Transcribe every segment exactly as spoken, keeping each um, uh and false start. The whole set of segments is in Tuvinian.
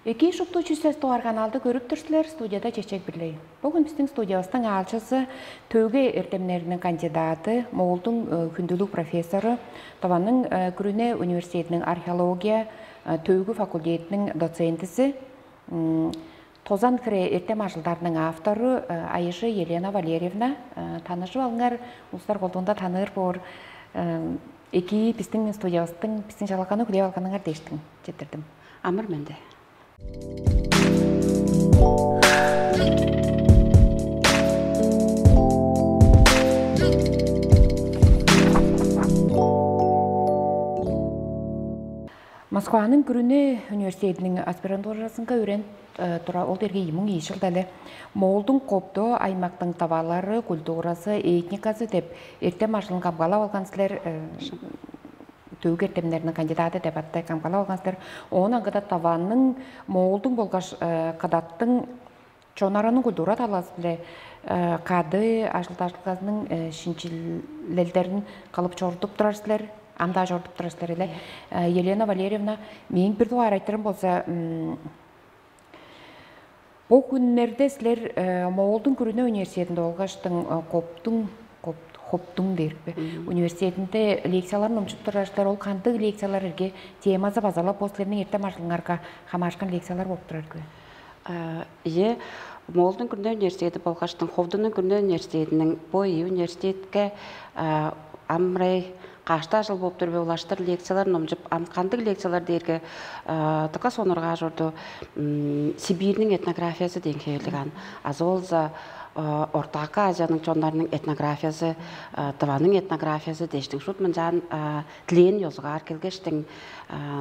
Эки шупту чүсес дугаар каналды көрүп тур силер, студияда Чечек Бирлей. Бүгүн биздин студиябыстың аалчысы, төөгү эртемнериниң кандидаты, Моолдуң хүндүлүг профессору, Тываның күрүне университетиниң археология төөгү факультетиниң доцентиси, тозан хире эртем ажылдарының автору, айыжы Елена Валерьевна. Таныжып алыңар, улустар колдуунда таныыр боор. Эки биздин студиябыстың биздин чалаканы хүлээп алганыңар дээштиң четирдим. Амыр менде. Москваның күрүне университетиниң аспирантуразынга өөренип тура, ол дерге ийи муң ийи чылда эле Моолдуң Кобдо аймактың тавалары, культурасы, этникасы деп эртем ажылын камгалап алган силер. Төөгү эртемнериниң кандидаты деп атты камгалап алган силер. Оон аңгыда таваның, Моолдуң болгаш кыдаттың чонарының культура талазы-биле кады ажылдажылгазының шинчилелдерин кылып чорудуп турар силер. Ам-даа чорудуп турар силер эле. Елена Валерьевна, мээң бир дугаар айтырым болза, бо хүннерде силер Моолдуң күрүне университетинде болгаштың, Коптуң, Коп- Хоптуң дээрби, университетинде лекциялар номчуп турар силер. Ол кандыг лекциялар эрге, темазы базалап бо силерниң эртем ажылыңарга хамаашкан лекциялар болуп турар күй? Ийе, Моолдуң күрүне университети болгаштың Ховдунуң күрүне университетиниң бо ийи университетке амрай кашта ажыл болуп тур бе, улаштыр лекциялар номчуп, ам кандыг лекциялар дээрге, тыка сонургаар чорду. Сибирьниң этнографиясы дээн хевирлиг ан. Азы болза Ортаакы Азияның чоннарының этнографиясы, Тываның этнографиясы дээштиң шут мынчаан дилээн ёзугаар келгештиң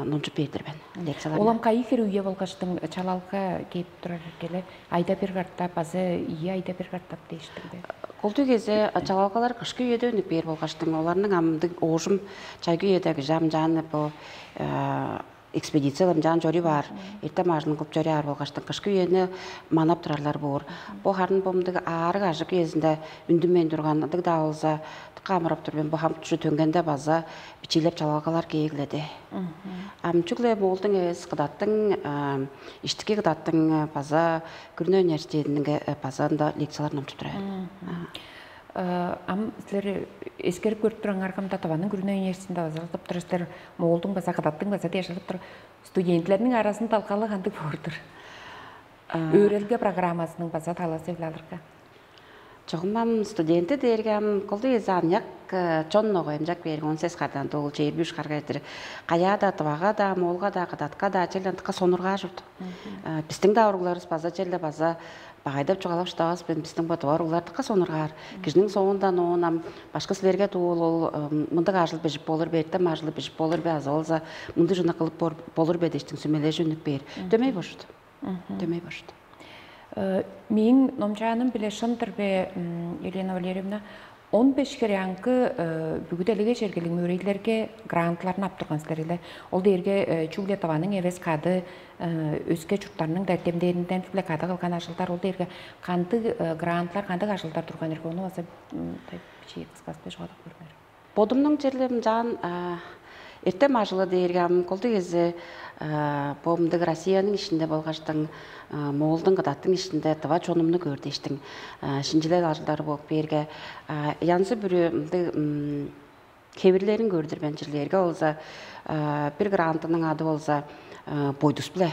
номчуп бээр-дир мен лекцияларны. Олам кайы хире үе болгаштың чалалга кээп турар эргеле? Айда бир катап база ийи айда бир катап дээштиң бе? Колдуг кезе чалалгалар кышкы үеде үнүп бээр болгаштың, оларның амдыг оожум чайгы үеде кижи амчаан бо экспедициялар амчаан чоруй баар, эртем ажылын кылып чоруй аар болгаштың, кышкы үени манап турарлар боор. Бо харын бо мындыг аарыг ажык үезинде үндүмейн турган ындыг-даа болза, дыка амырап тур мен, бо хамчы төңгенде база бичиилеп чалалгалар кээгледи. Ам чүгле Моолдуң эвес, Кыдаттың, иштики Кыдаттың база күрүне университетинге база ында лекциялар номчуп турар. Ам силер эскерип көрүп тураңарга, ам Тываның күрүне университетинде база кылып тур силер, Моолдуң база, Кыдаттың база дээш алып тур. Студентилерниң аразында алгалы кандыг боор-дур? Өөрелге программасының база талазы-биле алырга. Чогум ам студенти дээрге ам кылдыг эзе аныяк чон ногой ынчак бээрге, он сес кардан дуу чээрби үш карга эрдир. Каяа-даа, Тывага-даа, Моолга-даа, Кыдатка-даа черле ындыкка сонургаар чорду. Бистиң-даа уругларывыс база черле база багайдап чугаалап шыдавас мен, бистиң бо тыва уруглар дыка сонургаар. Кижиниң соондан оон ам башкы силерге дуул ол мындык ажыл бижип болур бе, эртем ажылы бижип болур бе, азы болза мындыг чүнү кылып болур бе дээштиң сүмележи үнүп бээр. Дөмей бошут. Дөмей бошут. Мээң номчааным-биле шын-дыр бе, Елена Валерьевна? Он беш хире аңгы бүгү делегей чергелиг мөөрейдилерге грантларны ап турган силер эле. Ол дээрге чүгле Тываның эвес, кады өске чурттарның да эртемдээринден-биле кады кылган ажылдар, ол дээрге кандыг грантлар, кандыг ажылдар турган эрге, ону база бичии кыскаспай чугаалап көрүңер. Бодумнуң черле мынчаан эртем ажылы дээрге ам колдуг эзе бо мындыг Россияның ишинде болгаштың, Моолдуң, Кыдаттың ишинде тыва чонумну көөр дээштиң шинчилел ажылдары болуп бээрге, янзы бүрү мындыг хевирлерин көрдүр мен. Чижээлээрге болза, бир грантының ады болза бойдус-биле,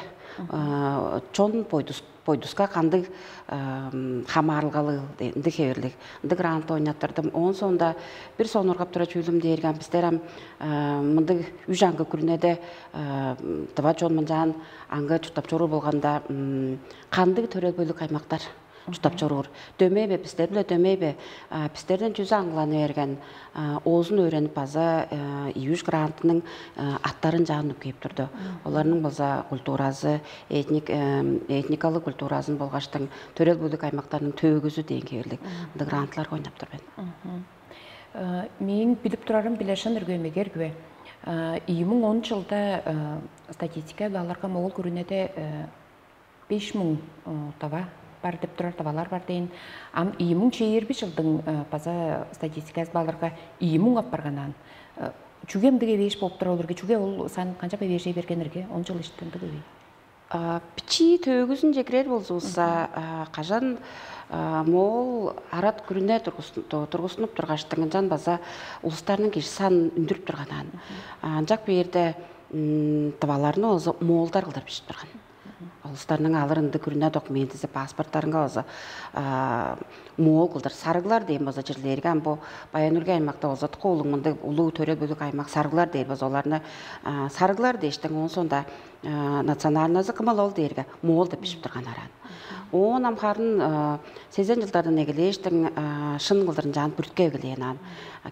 чон бойдус, бойдуска кандыг хамаарылгалыг ындыг хевирлиг, ындыг грант ойнаттырдым. Оон соонда бир сонургап турар чүүлүм дээрге, ам бистер ам мындыг үш аңгы күрүнеде тыва чон мынчаан аңгы чурттап чоруур болганда, кандыг төрел-буйлуг аймактар чурттап чоруур? Дөмей бе, бистер-биле дөмей бе? Бистерден чүзү аңгыланы берген, оозун өөренип база ийи-үш грантының аттарын чаан үнүп кээп турду. Оларның болза культуразы, этник, этникалык культуразын болгаштың төрел-буйлуг аймактарның төөгүзү дээн хевирлиг ындыг грантларга ойнап тур мен. Мээң билип турарым-биле шын-дыр бе, мегер бе? Ийи муң он чылда статистика аларга Моол күрүнеде беш муң тыва бар деп турар, тывалар бар дээн. Ам ийи муң чээрби чылдың база статистиказы аларга ийи муң апарган аан. Чүге ындыг эвээш болуп турар ол эрге? Чүге ол сан канчап эвээжей берген эрге? Он чыл ишти ындыг эвей. Бичии төөгүзүнче кирер болзувусса, кажан моол арат күрүне тургустунуп тургаштың ынчан база улустарның кижи санын үндүрүп турган аан. Ынчак биирде тываларны болза моолдар кылдыр бижип турган. Улустарның алыр ындыг күрүне документизи, паспорттарынга болза моол кылдыр сарыглар дээн болза черлээрге ам бо Баян-Өлгей аймакта болза тыка улуг мындыг улуу төрел бөлүк аймак сарыглар дээр болза оларны сарыглар дээштиң оон соонда национальназы кымыл ол дээрге моол деп бижип турган араан. Оон ам харын сезен жылдардан эгелээштиң шын кылдыр ынчаан бүртке эгелээн аан.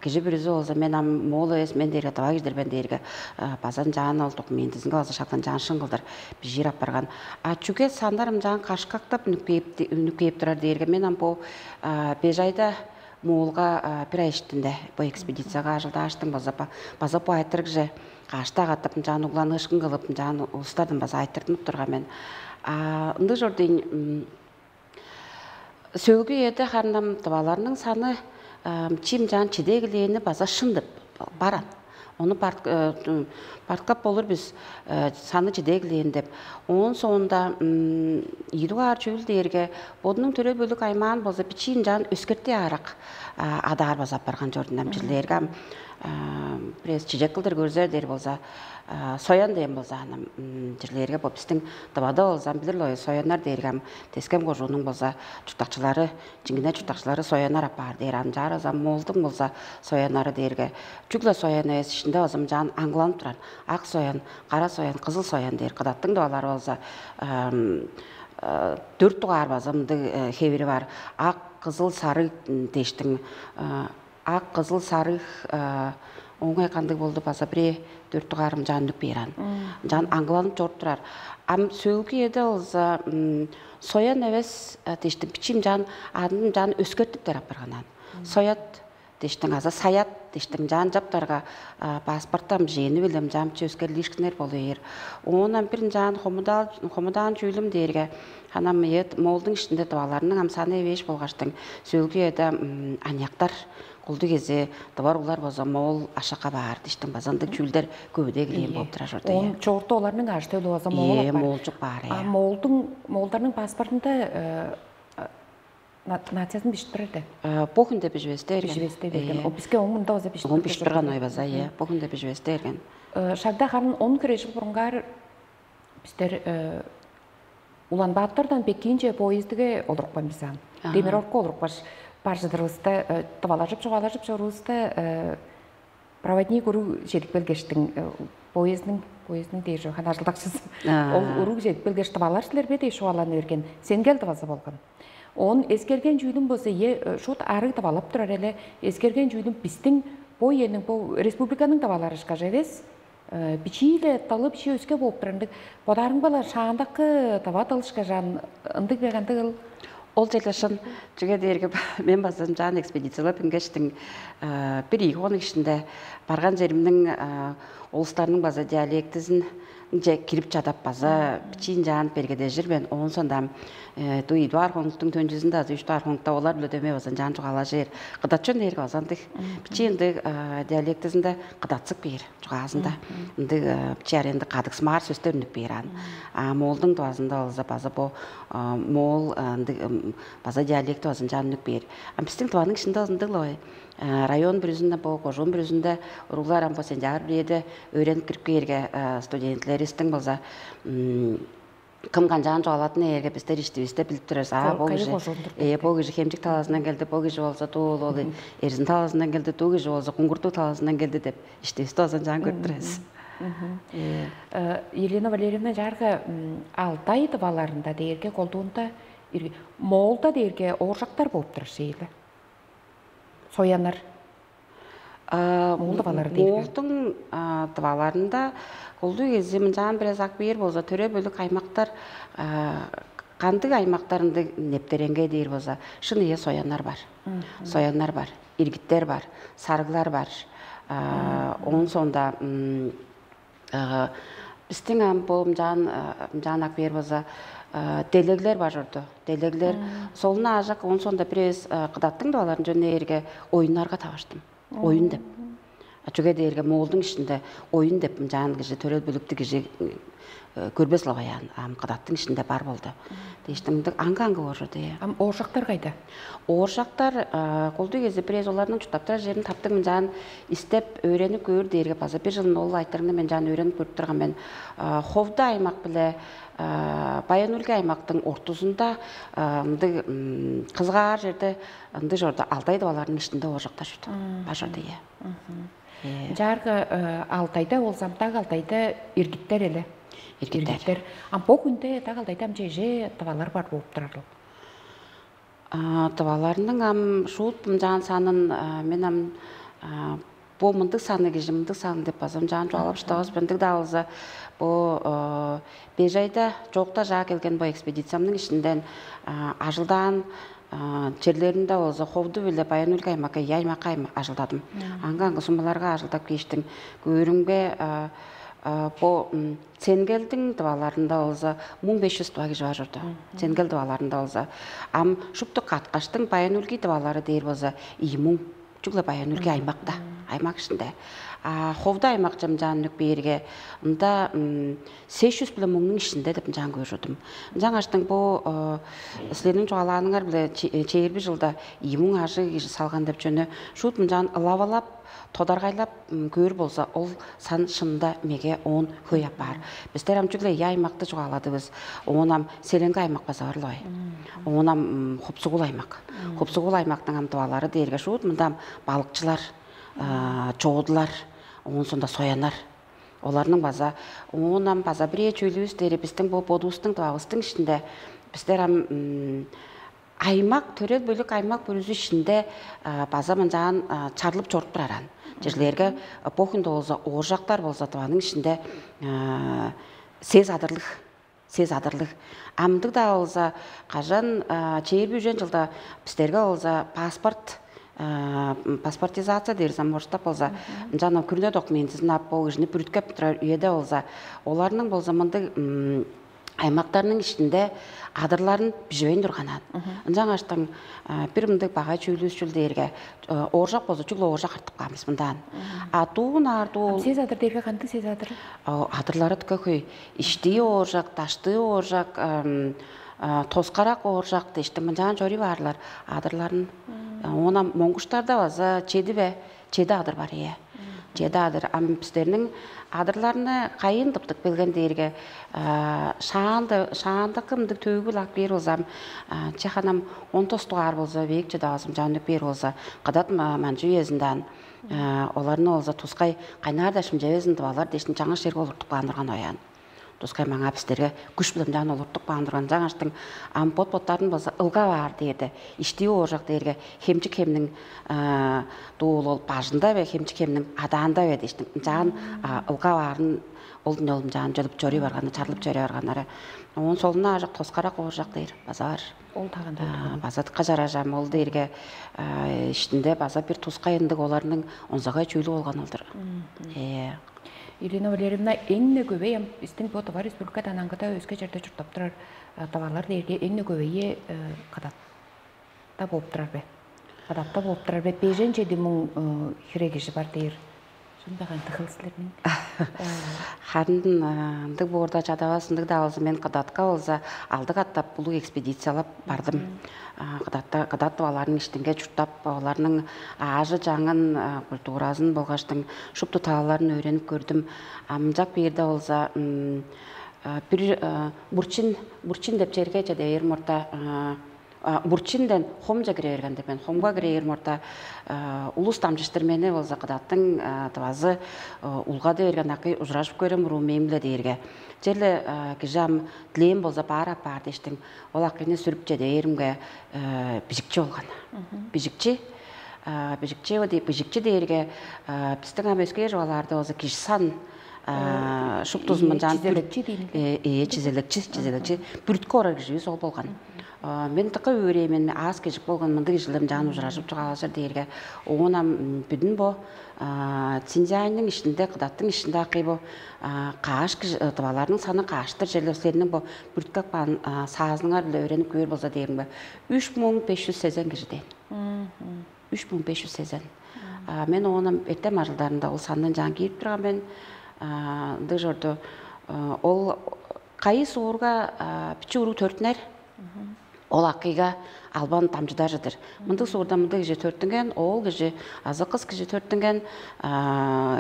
Кижи бүрүзү болза мен ам моол эвес мен дээрге дываа кижидир мен дээрге база ынчаан ол документизинге база шак ынчаан шын кылдыр бижиир апарган. А чүге сандар ынчаан кашкактап үнүп кээп турар дээрге мен ам бо беш айда Муулга бир ай иштинде бо экспедицияга ажылдааштың база база бо айтырыгже каашта катып ынчаан угланыышкын кылып ынчаан улустардан база айтырдынып турган мен. Ындыг чордуйн сөөлгү үеде харын тываларның саны чим ынчаан чиде эгелээни база шын деп баран. Ону барткап болур бис саны чиде эгелээн деп. Оон соонда ийи дугаар чүүл дээрге бодунуң төрел бөлүк аймаан болза бичии ынчаан өскерти аарак адаар база апарган чордун ам чирлээрге ам бирээс чижек кылдыр көрзер дээр болза соян дээн болза аны чирлээрге бо бистиң дывада болза ам билир сояннар дээрге ам тескем кожуунуң болза чурттакчылары чиңгине чурттакчылары сояннар апаар дээр анчаар аза молдуң болза сояннары дээрге чүгле соян эвес ишинде база ынчаан аңгыланып турар ак соян кара соян кызыл соян дээр кыдаттың дывалары болза төрт дугаар база мындыг хевири бар ак кызыл сарыг дээштиң ак кызыл сарыг оңай кандыг болду база бирээ төрт дугаарым жаанныг бээр ан жан аңгыланып чоруп турар ам сөөлгү эде болза соян эвес дээштиң бичиим жан адын жан өскертиптер апарганан соят дээштиң аза саят дээштиң жан жаптарга паспортта ам жээни билем жамчы өскерлиишкиннер болу бээр оон ам бир жаан хомудаан чүүлүм дээрге Ханам моолдуң иштинде дываларның ам саны эвээш болгаштың сөөлгү эде аныяктар кулдуг эзе дывар улар болза моол ашакка баар диштиң база ындыг чүүлдер көбүдээ килээн болуп турар орду. Он чогурту оларның аш төлү база моол Ээ, апаар. Моолчук баар А ээ. Моолдуң моолдарның паспортунда э, на- нациясын бишип турар да. Э, Бу хүндө бижибесте эрген. Бижибесте берген. Э, О бизге он мында база бишип Он бишип турган ой база ээ. Бу хүндө бижибесте эрген. Э, Шагда харын он кире жыл бурунгаар бистер э, Улан-Баатардан Пекинче поездиге олурупкан бис ам. Ага. Демир орукка олурупкаш, баржыдырывыста, э, тывалажып, чугаалажып чорувуста, э, проводник уруг чедип келгештиң, э, поездниң, поездниң дээр чок, хана ажылдакчызы. Аа. Ол уруг чедип келгеш, тывалар силер бе дээш чугааланы берген. Сен кел тывазы болган. Он эскерген чүүлүм болза, е, э, шут арыг тывалап турар эле, эскерген чүүлүм бистиң бо элниң, бо республиканың тывалары ышкаш эвес, Э, Бичии-ле дылы бичии өске бооп турар ындыг бодаарың-биле шаандакы дава дылышкажаан ындыг бе кандыгыл? Ол черле шын чүге дээрге мен база ынчаан экспедициялап үнгештиң э, бир ийи хонук ишинде барган жеримниң э, улустарның база диалектизин же кирип чадап база бичиин жаан бергедежир мен оон сондам э, ду идуар хонуктуң төнчүзүндө азы үч дуар хонукта олар биле дөмей база ынчаан чугаалажыр кыдачон дээрге база ындыг бичии ындыг э, диалектизинде кыдатсык бээр чугаазында ындыг чиар энди кадыксымаар сөстер үнүп бээр аан. А моолдуң дуазында болза база бо моол ындыг база диалект база ынчаан үнүп бээр. А бистиң тываның ишинде ындыглой. Район бүрүзүндө бо кожуун бүрүзүндө уруглар ам бо сентябрь бирээде өөренип кирип кээрге студентилеристиң болза Кым канчаан чугаалаатынын ээрге бистер иштивисте билип турарывыс. Аа, бо кижи ээ, бо кижи хемчик талаасындан келди, бо кижи болза дуу ол ол эрзин талаасындан келди, дуу кижи болза куңгуртуг талаасындан келди деп иштивисте болза ынчаан көрүп турарывыс. Э, Елена Валерьевна чаарга Алтай дываларында дээрге колдуунда моолда дээрге ооржактар болуп турар шейле. Соянар. Муул дывалары дээр бе? Муулдуң дываларында колдуу кези мынчаан бирес ак бээр болза төре бөлүк аймактар кандыг аймактарында нептереңге дээр болза шын ие сояннар бар. Сояннар бар, иргиттер бар, сарыглар бар. Оон соонда Бистиң ам бо ымчаан ымчаан ак бээр болза делеглер бар чорду. Делеглер солуна аажак он сонда бир эвес кыдаттың да аларын жөн ээрге оюннарга таваштым. Оюн деп. Чүге дээрге моолдуң ишинде оюн деп ынчаан кижи, төрел бөлүктүг кижи көрбес-ле баяан, ам кыдаттың ишинде бар болду. Дээштиң аңгы-аңгы оожур дээ. Ам ооржактар кайда? Ооржактар колдуй кезе бирээзи оларның чурттаптырар черин таптыг мынчаан истеп өөренип көөр дээрге база бир жылын ол айтырыңны мен жаан өөренип көрүп турган мен. Ховду аймак биле Баян-Өлгий аймактың ортузунда ындыг кызгаар жерде ындыг чорда алдай дываларның ишинде ооржактар чүрдү. Бар чорда, ийе. Чаарга алтайда болзам, так алтайда иргиттер эле. Иргиттер. Иргиттер. А бо хүнде так алтайда ам чеже дывалар бар болуп турарлар. Дываларның ам шуут мынчаан санын мен ам бо мындыг саны кижи, мындыг саны деп база мынчаан чугаалап шыдавас. Мындыг-даа болза, бо бежайда чоокта жаа келген бо экспедициямның ишинден ажылдаан черлеринде болза Ховду биле Баян-Өлгий аймакка, ийи аймакка ажылдадым. Аңгы-аңгы сумаларга ажылдап кииштиң. Көөрүмге бо Ценгелдиң дываларында болза муң беш чүс дыва кижи бар чорду. Ценгел дываларында болза ам шупту каткаштың Баян-Өлгий дывалары дээр болза ийи муң. Чүгле Баян-Өлгий аймакта, аймак ишинде. А Ховду аймак чамчаан нүк бээрге ында сес чүс биле муңнуң ишинде деп ынчаан көрүрдүм. Ынчангаштың бу силерниң чугаалааныңар биле чээрби жылда ийи муң ажыг кижи салган деп чөне шуут мынчаан ылавалап, тодаргайлап көөр болза, ол сан шынында меге оон хөй апаар. Бистер ам чүгле ийи аймакты чугааладывыс. Оон ам Селенги аймак база бар-ла ой. Оон ам Хупсугул аймак. Хупсугул аймактың ам дывалары дээрге шуут мында ам балыкчылар, чоодулар, оон сонда соянар. Оларның база оон ам база бирээ чүүлүвүс дээри бистиң бо бодувустуң дывавыстың ишинде бистер ам аймак, төрел бөлүк аймак бүрүзү ишинде база мынчаан чарлып чоруп тураран. Черлерге бо хүнде болза ооржактар болза дываның ишинде сес адырлыг, сес адырлыг. Амдыг-даа болза кажан чээрби үжен жылда бистерге болза паспорт паспортизация дээрзем орустап болза ынчан күрүне документизин ап бо кижини бүрүткеп турар үеде болза оларның болза мындыг аймактарның ишинде адырларын биживейн турганан. Ынчангаштың бир мындыг багай чүүлүс чүл дээрге ооржак болза чүгле ооржак артып каан бис мындан. А дуун аар дуул Сез адыр дээрге кандыг сез адыр? Адырлары дыка хөй. Иштии ооржак, даштыы ооржак, тоскарак ооржак дээшти мынчаан чоруй баарлар адырларын. Оона моңгуштарда база чеди бе, чеди адыр бар ие. Чеди адыр. Ам бистерниң адырларны кайын тыптып келген дээрге шаанды шаандакы мындыг төөгүл ак бээр болзам, че ханам он тос дугаар болза, век чыдавазым чанныг бээр болза, кыдат манчы үезинден оларны болза тускай кайнаар-даа шимчевезин дывалар дээшин чаңгыс черге олуртуп каан турган оян. Тускай маңаа бистерге күш-билемден олуртуп каан турган чаңаштың ам бот-боттарын болза ылгап аар дээрде, иштии ооржак дээрге хемчик хемниң дуулу ол бажында бе, хемчик хемниң адаанда бе дээштиң ынчаан ылгап аарын ол дин ол ынчаан чөлүп чоруй барганы, чарлып чоруй барганнары. Оон солуна аажак тоскарак ооржак дээр база бар. Ол тагында база дыкка чаражам ол дээрге иштинде база бир тускай ындыг оларның онзагай чүүлү болган олдур. Ээ. Ирина Валерьевна, эң-не көбей ам бистиң бо Тыва Республикадан аңгыда өске черде чурттап турар тывалар дээрге эң-не көбейи кадатта болуп турар бе? Кадатта болуп турар бе? Бежен чеди муң хире кижи бар дээр. Шын баган тыхыл силерниң. Харын ындыг боорда чадавас ындыг да болза мен кыдатка болза алды каттап улуг экспедициялап бардым. Кыдатта кыдат тываларның иштинге чурттап, оларның аажы жаңын культуразын болгаштың шупту тааларын өөренип көрдүм. Амчак биирде болза бир бурчин бурчин деп черге чеде бээр мурта бурчинден хомча кире берген деп мен хомга кире бээр мурта улус дамчыштыр мени болза кыдаттың тывазы улгады берген акый ужуражып көрем уруу мээм биле дээрге. Черле кижи ам дилээн болза баар апаар дээштиң ол акыйны сүрүп чеде бээримге бижикчи болган. Бижикчи бижикчи бижикчи дээрге бистиң ам өскээр чугаалаарда болза кижи сан шуптузун мынчаан чизелекчи дейм. Ээ, чизелекчи, чизелекчи бүрүткү орар киживис ол болган. Мен дыка өөрээ мен аас кежик болган мындыг кижилер мынчаан ужуражып чугаалажыр дээрге оон ам бүдүн бо Цинзяйның ишинде кыдаттың ишинде акый бо кааш кижи тываларның саны кааштыр черле силерниң бо бүрүткү апкан саазыңар биле өөренип көөр болза дээримге үч муң беш жүз сезен кижи дээн. Үч муң беш жүз сезен. Мен оон эртем ажылдарында ол сандан жаан киирип турган мен. Ындыг чорду. Ол кайы суурга бичи уруг төрүттүнер, ол акыйга албан дамчыдажыдыр. Мындыг суурда мындыг кижи төрүттүнген, оол кижи азы кыс кижи төрүттүнген,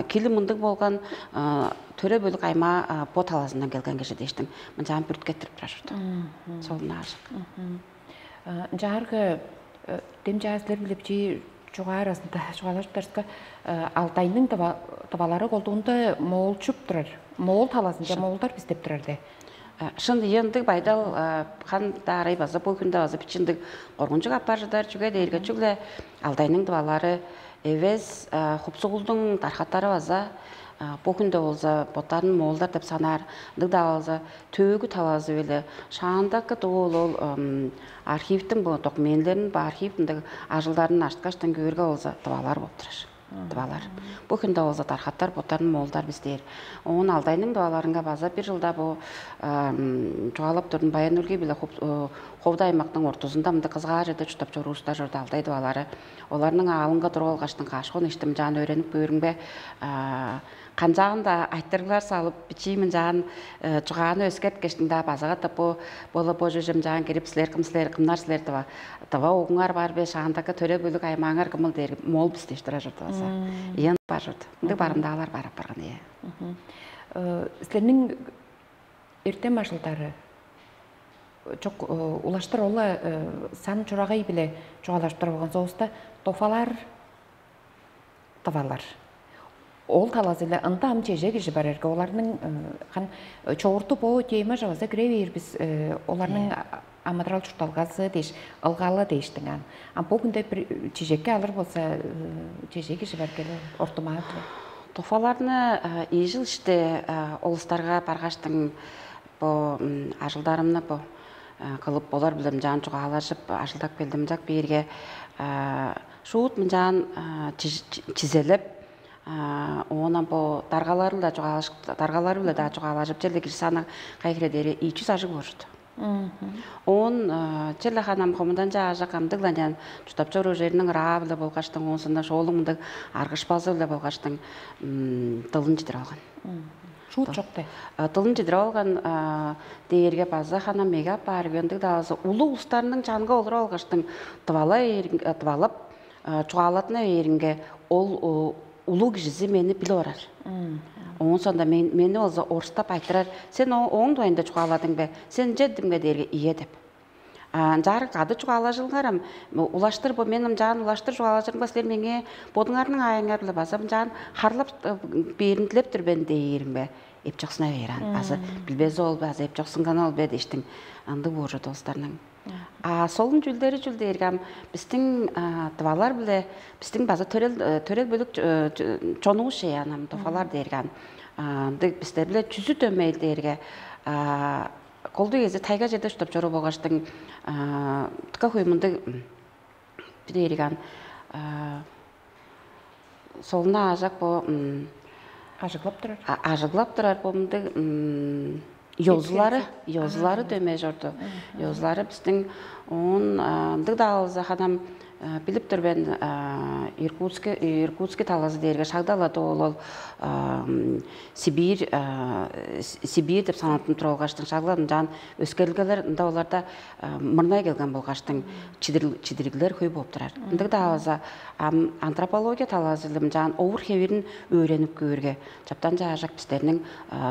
кили мындыг болган, төре бөлүк аймаа бо талазындан келген кижи дээштиң мынчаан бүрүткеттирип турар чорду. Солун аажык. Ынчаарга дем чаа силер биле бичии чугаа аразында чугаалажыптарска, Алтайның тывалары колдуунда моолчуп турар. Моол талазынча моолдар бис деп турар де. Шын ындыг байдал хан даарай база бу хүнде база бичиндиг коргунчуг аппар чыдар. Чүге дээрге чүгле Алтайның тывалары эвес, хупсугулдуң дархаттары база бу хүнде болза боттарын моолдар деп санаар. Ындыг-даа болза төөгү талазы-биле шаандакы дуу ол архивтиң бо документилерин, бо архивтиндег ажылдарын арткаштан көөрге болза тывалар болуп турар. Тывалар. Бу хүнде болза дархаттар боттарын моолдар бис дээр. Оон Алтайның тываларынга база бир жылда бу чугаалап турдум, Баян-Өлгий биле Ховда аймактың ортузунда мындай кызгаар черде чурттап чоруустар чорду Алтай тывалары. Оларның аалынга туруп алгаштың каш хон иштим жаан өөренип көөрүңбе, канчаан-даа айтырыглар салып, бичии мынчаан чугааны өскерткештиң-даа база катап бо бола бо чүжем жаан кирип, силер кым силер, кымнар силер тыва, тыва угуңар бар бе, шаандакы төре бөлүк аймааңар кымыл дээр, моол бис дээш турар чорду база. Ыян бар чорду. Мындыг барымдаалар бар апарган. Ие. Силерниң эртем ажылдары чок улаштыр ол сан чурагай биле чугаалашып туруп алган соовуста, тофалар, тывалар. Ол талазы-ла ында ам чеже кижи бар эрге. Оларның хан чогурту бо тема чаваза кире бээр бис, оларның амыдырал чуртталгазы дээш, ылгалы дээштиң ан. А бу хүнде бир чижекке алыр болса, чеже кижи бар келе ортумаат. Тофаларны ийи жыл иште олустарга баргаштың бо ажылдарымны бо кылып болар биле мынчаан чугаалажып ажылдап келдим. Ынчак биирге шуут мынчаан чизелеп, оонан бо даргалары-ла чугаалаш даргалары-биле даа чугаалажып, черле кижи саны кайгыра дээри ийи чүс ажыг болушту. Оон черле ханам хомудан чаажак амдыгланян чурттап чоруур чериниң ыраа-биле болгаштың оонсунда шоолуг мындыг аргышпазы-биле болгаштың дылын чидирип алган. Шуут чок де. Дылын чидирип алган дээрге база ханам меге апаар үендиг даалза улуг улустарның чанга олуруп алгаштың дывала дывалап чугаалатына бээринге ол улуг кижизи мени билип орар. Оон соонда мен мени болза орустап айтырар: «Сен ооң дугайында чугааладың бе? Сен ынча дидиң бе?» — дээрге: «Ийе» — деп. Ынчаар кады чугаалажылыңарам улаштыр бо мен ынчаан улаштыр чугаалажырымга силер меңээ бодуңарның аайыңар-биле база ынчаан харлап бээрин дилеп тур мен дээримге эпчоксуна бээр аан. Азы билбези ол бе, азы эпчоксунганы ол бе дээштиң ындыг бууржу доостарның. А солун чүүлдери чүл дээрге ам бистиң дывалар биле бистиң база төрел төрел бөлүк чонувус шеян ам дывалар дээрге ам ындыг бистер биле чүзү дөмей дээрге колдуг эзи тайга черде уштап чору болгаштың тыка хуй мындыг бир дээрге ам солуна аажак бо Ажыглап турар. Ажыглап турар бо мындыг ёзулары, ёзулары дөмей чорду. Ёзулары бистиң оон ындыг-даа болза хадам билип тур мен Иркутский Иркутский талазы дээрге шагдалады ол ол Сибирь Сибирь деп санаттынып туруп алгаштың шагла ынчаан өскерилгелер ында оларда мырнай келген болгаштың чидирилгелер хөй болуп турар. Ындыг-даа болза ам антропология талазы-биле ынчаан овур хевирин өөренип көөрге чаптан чаажак бистерниң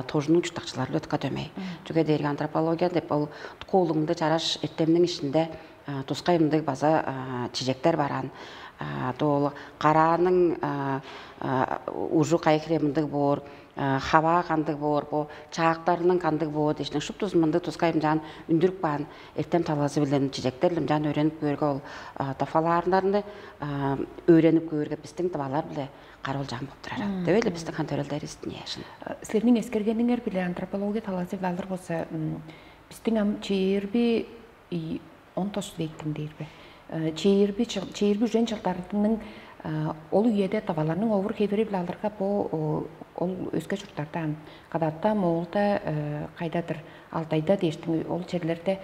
тожунуң чурттакчылары-биле дыка дөмей. Чүге дээрге антропология деп ол куулуңда чараш эртемниң ишинде тускай мындыг база чижектер бараан. Доол карааның ужу кайы хире мындыг боор, хаваа кандыг боор, бо чаактарының кандыг боор дээштиң шуптузун мындыг тускай ынчаан үндүрүп каан эртем талазы билен чижектер ынчаан өөренип көөрге ол тофалаарнарны өөренип көөрге бистиң дывалар биле кароолчаан болуп турар. Дебей эле бистиң хан төрелдеривистин яшын. Силерниң эскергениңер биле антропология талазы биле алыр болса, бистиң ам чээрби он тос вектиң дээр бе? Чээрби чээрби үжен чылдарының ол үеде таваларның овур хевири биле алырга бо ол өске чурттарда кадатта Моолда кайдадыр Алтайда дээштиң ол черлерде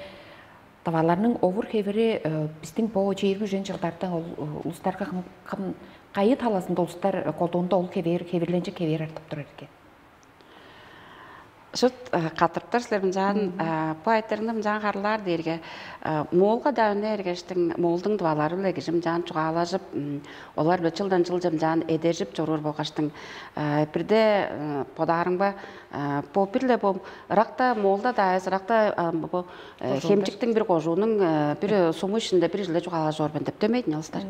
Тываларның овур-хевири, э, бистиң бо чээрби үжен чылдарда ол, э, улустарга кым, кым, кайы талазында улустар, э, колдуунда ол хевээр, хевирленчек хевээр артып турар экен? Шут, э, катырыптар силер мынчаан, э, бу айтырыгны мынчаан харылаар дээрге, э, Моолга-даа үне бергештиң, Моолдуң тывалары-биле кижи мынчаан чугаалажып, м, олар-биле чылдан чылче мынчаан эдержип чоруур болгаштың, э, бирде, э, бодаарымга, э, бо бир-ле бо ыракта, Моолда-даа эвес, ыракта, э, бо, э, Кожуунда. Хемчиктиң бир кожуунуң, э, бир, э, суму иштинде бир чылда чугаалажып ор мен деп дөмейдин улустар.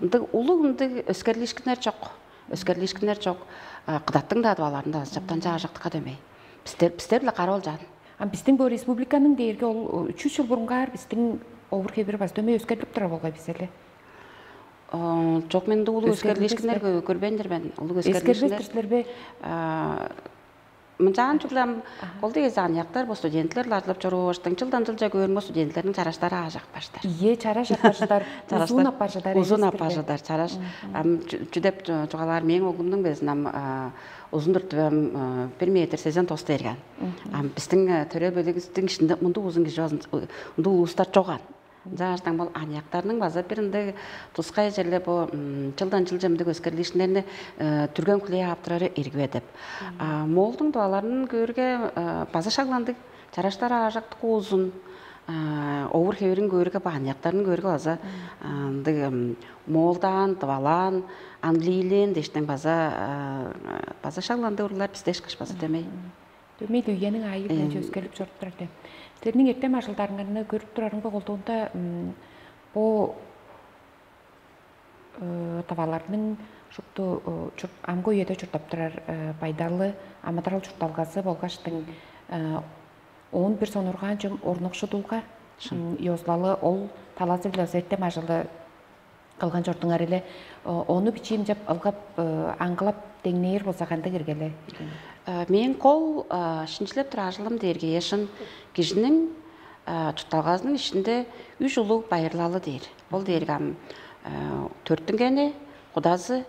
Ындыг улуг ындыг өскерлиишкиннер чок. Өскерлиишкиннер чок. Э, Кыдаттың-даа тываларында чаптан чаажактыкка дөмей. Бистер, бистер-биле кара болчаан. А бистиң бо республиканың дээрге ол, э, чүс чыл бурунгаар бистиң овур-хевир база дөмей өскерлип турар болгай бис эле. Э, Чок, мен улуг Өскерлип өскерлиишкиннер кө- көрбейн-дир мен. Улуг өскерлиишкиннер. Эскербес-тир силер бе? Э, Мынчаан чүгле ам ол дегезе аныяктар бо студентилер-ле арлап чоруур болгаштың, чылдан чылче көөрүң бо студентилерниң чараштары аажак баштар. Ие, чараш апаржыдар, Чараштар узун апаржыдар, узун эвес-тир бе? Апаржыдар, чараш. Ам чү- чүдеп чу- чугаалаар, мээң оглумнуң безин ам, а, узун-дур түвем, а, бир метр сезен тос дээрген. Ам бистиң, э, төрел бөлүгүбүстүң ишинде мындыг узун кижи, узун, ындыг улустар чоган. Ынчаарыштан бол аныяктарның база бир ындыг тускай черле бо, м, чылдан чылче мындыг өскерлиишкиннерни, э, түрген хүлээп ап турары эргиве деп. А, Моолдуң тываларын көөрге, э, база шагландыг, чараштар аажактык узун, а, овур-хевирин көөрге, бо аныяктарын көөрге база, а, ындыг, м, моолдаан, тывалаан, английлээн дээштиң база, а, база шагландыг урлар бисте ышкаш база дөмей. Дөмей-ле үениң аайы-биле Эм. Өскерлип чоруп турар де. Силерниң эртем ажылдарыңарны көрүп турарымга, колдуунда, м, бо, э, тываларның шупту, э, чурт, амгы үеде чурттап турар, э, байдалы, амыдырал-чуртталгазы болгаштың, э, оон бир сонургаан чүвем орнукшудулга, м, ёзулалы ол талазы-биле база эртем ажылы кылган чордуңар эле, о- ону бичиимчеп ылгап, э, аңгылап деңнээр болза, кандыг иргеле? Э, Мээң кол, э, шинчилеп турар ажылым дээрге эшин кижиниң, э, чуртталгазының ишинде үш улуг байырлалы дээр. Ол дээрге ам, э, төрүттүнгени, кудазы,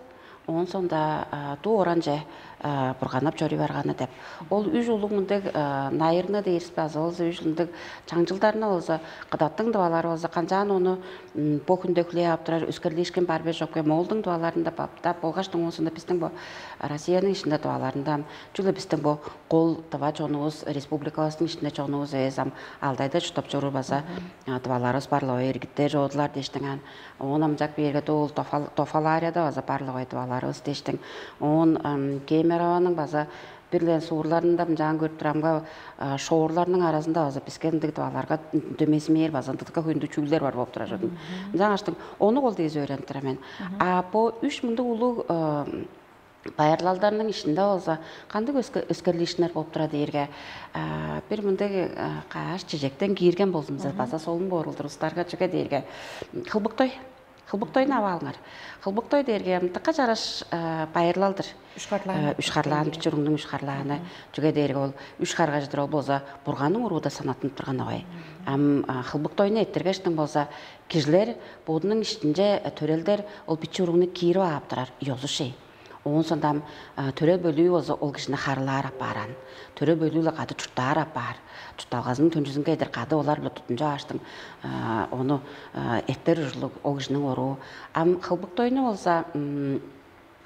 оон соонда, э, дуу оранче, э, бурганнап чоруй барганы деп. Ол үш улуг мындыг, э, найырны дээрис база болза үш ындыг чаңчылдарны болза кыдаттың тывалары болза канчаан ону, м, бо хүнде хүлээп ап турар өскерлиишкин бар бе чок бе, Моолдуң тываларында баптап болгаш оон соонда бистиң бо Россияның ишинде тываларында чүгле бистиң бо кол тыва чонувус, республикавыстың ишинде чонувус эвес, ам Алтайда чурттап чоруур база, а, тываларывыс бар-ла, эргиттер чоодулар дээштиң аан. Оон амчак биерге ол Тофал- Тофаларияда база бар-ла тываларывыс дээштиң. Оон, ам, Кемеровоның база бир-ле суурларында мынчаан көрүп турамга, а, шоорларның аразында база биске ындыг тываларга дөмезимээр база ындыдыкка хөйүндүг чүүлдер бар болуп турар чордум. Ынчангаштың ону кол дээзи өөренип турар мен. А бо үш мындыг улуг, а, байырлалдарның ишинде болза кандыг өске- өскерлиишкиннер болуп турар дээрге, а, бир мындыг, а, каш чижектен киирген болзумза база солун боор улдурустарга, чүге дээрге, м, хылбыктой. Хылбыктойну ап алыңар. Хылбыктой дээрге ам дыка чараш, а, байырлалдыр. Үшкарлаан. Э, үшкарлаан, бичи уругнуң үшкарлааны. Чүге дээрге ол үш харга чыдыр ол болза бурганның урууда санаттынып турган огай. Ам, а, хылбыктойну эрттиргештиң болза кижилер бодунуң иштинче, э, төрелдер ол бичи уругну киирип ап турар ёзу шей. Оон сондам, а, төрел бөлүү болза ол кижини харылаар аппааран. Төрел бөлүү-ле кады чурттаар аппаар. Чуртталгазының төнчүзүнге эдер кады олар-биле тутунчу ааштың, а, ону, а, эртер ужурлуг ол кижиниң оруу. Ам хылбыктойну болза, м,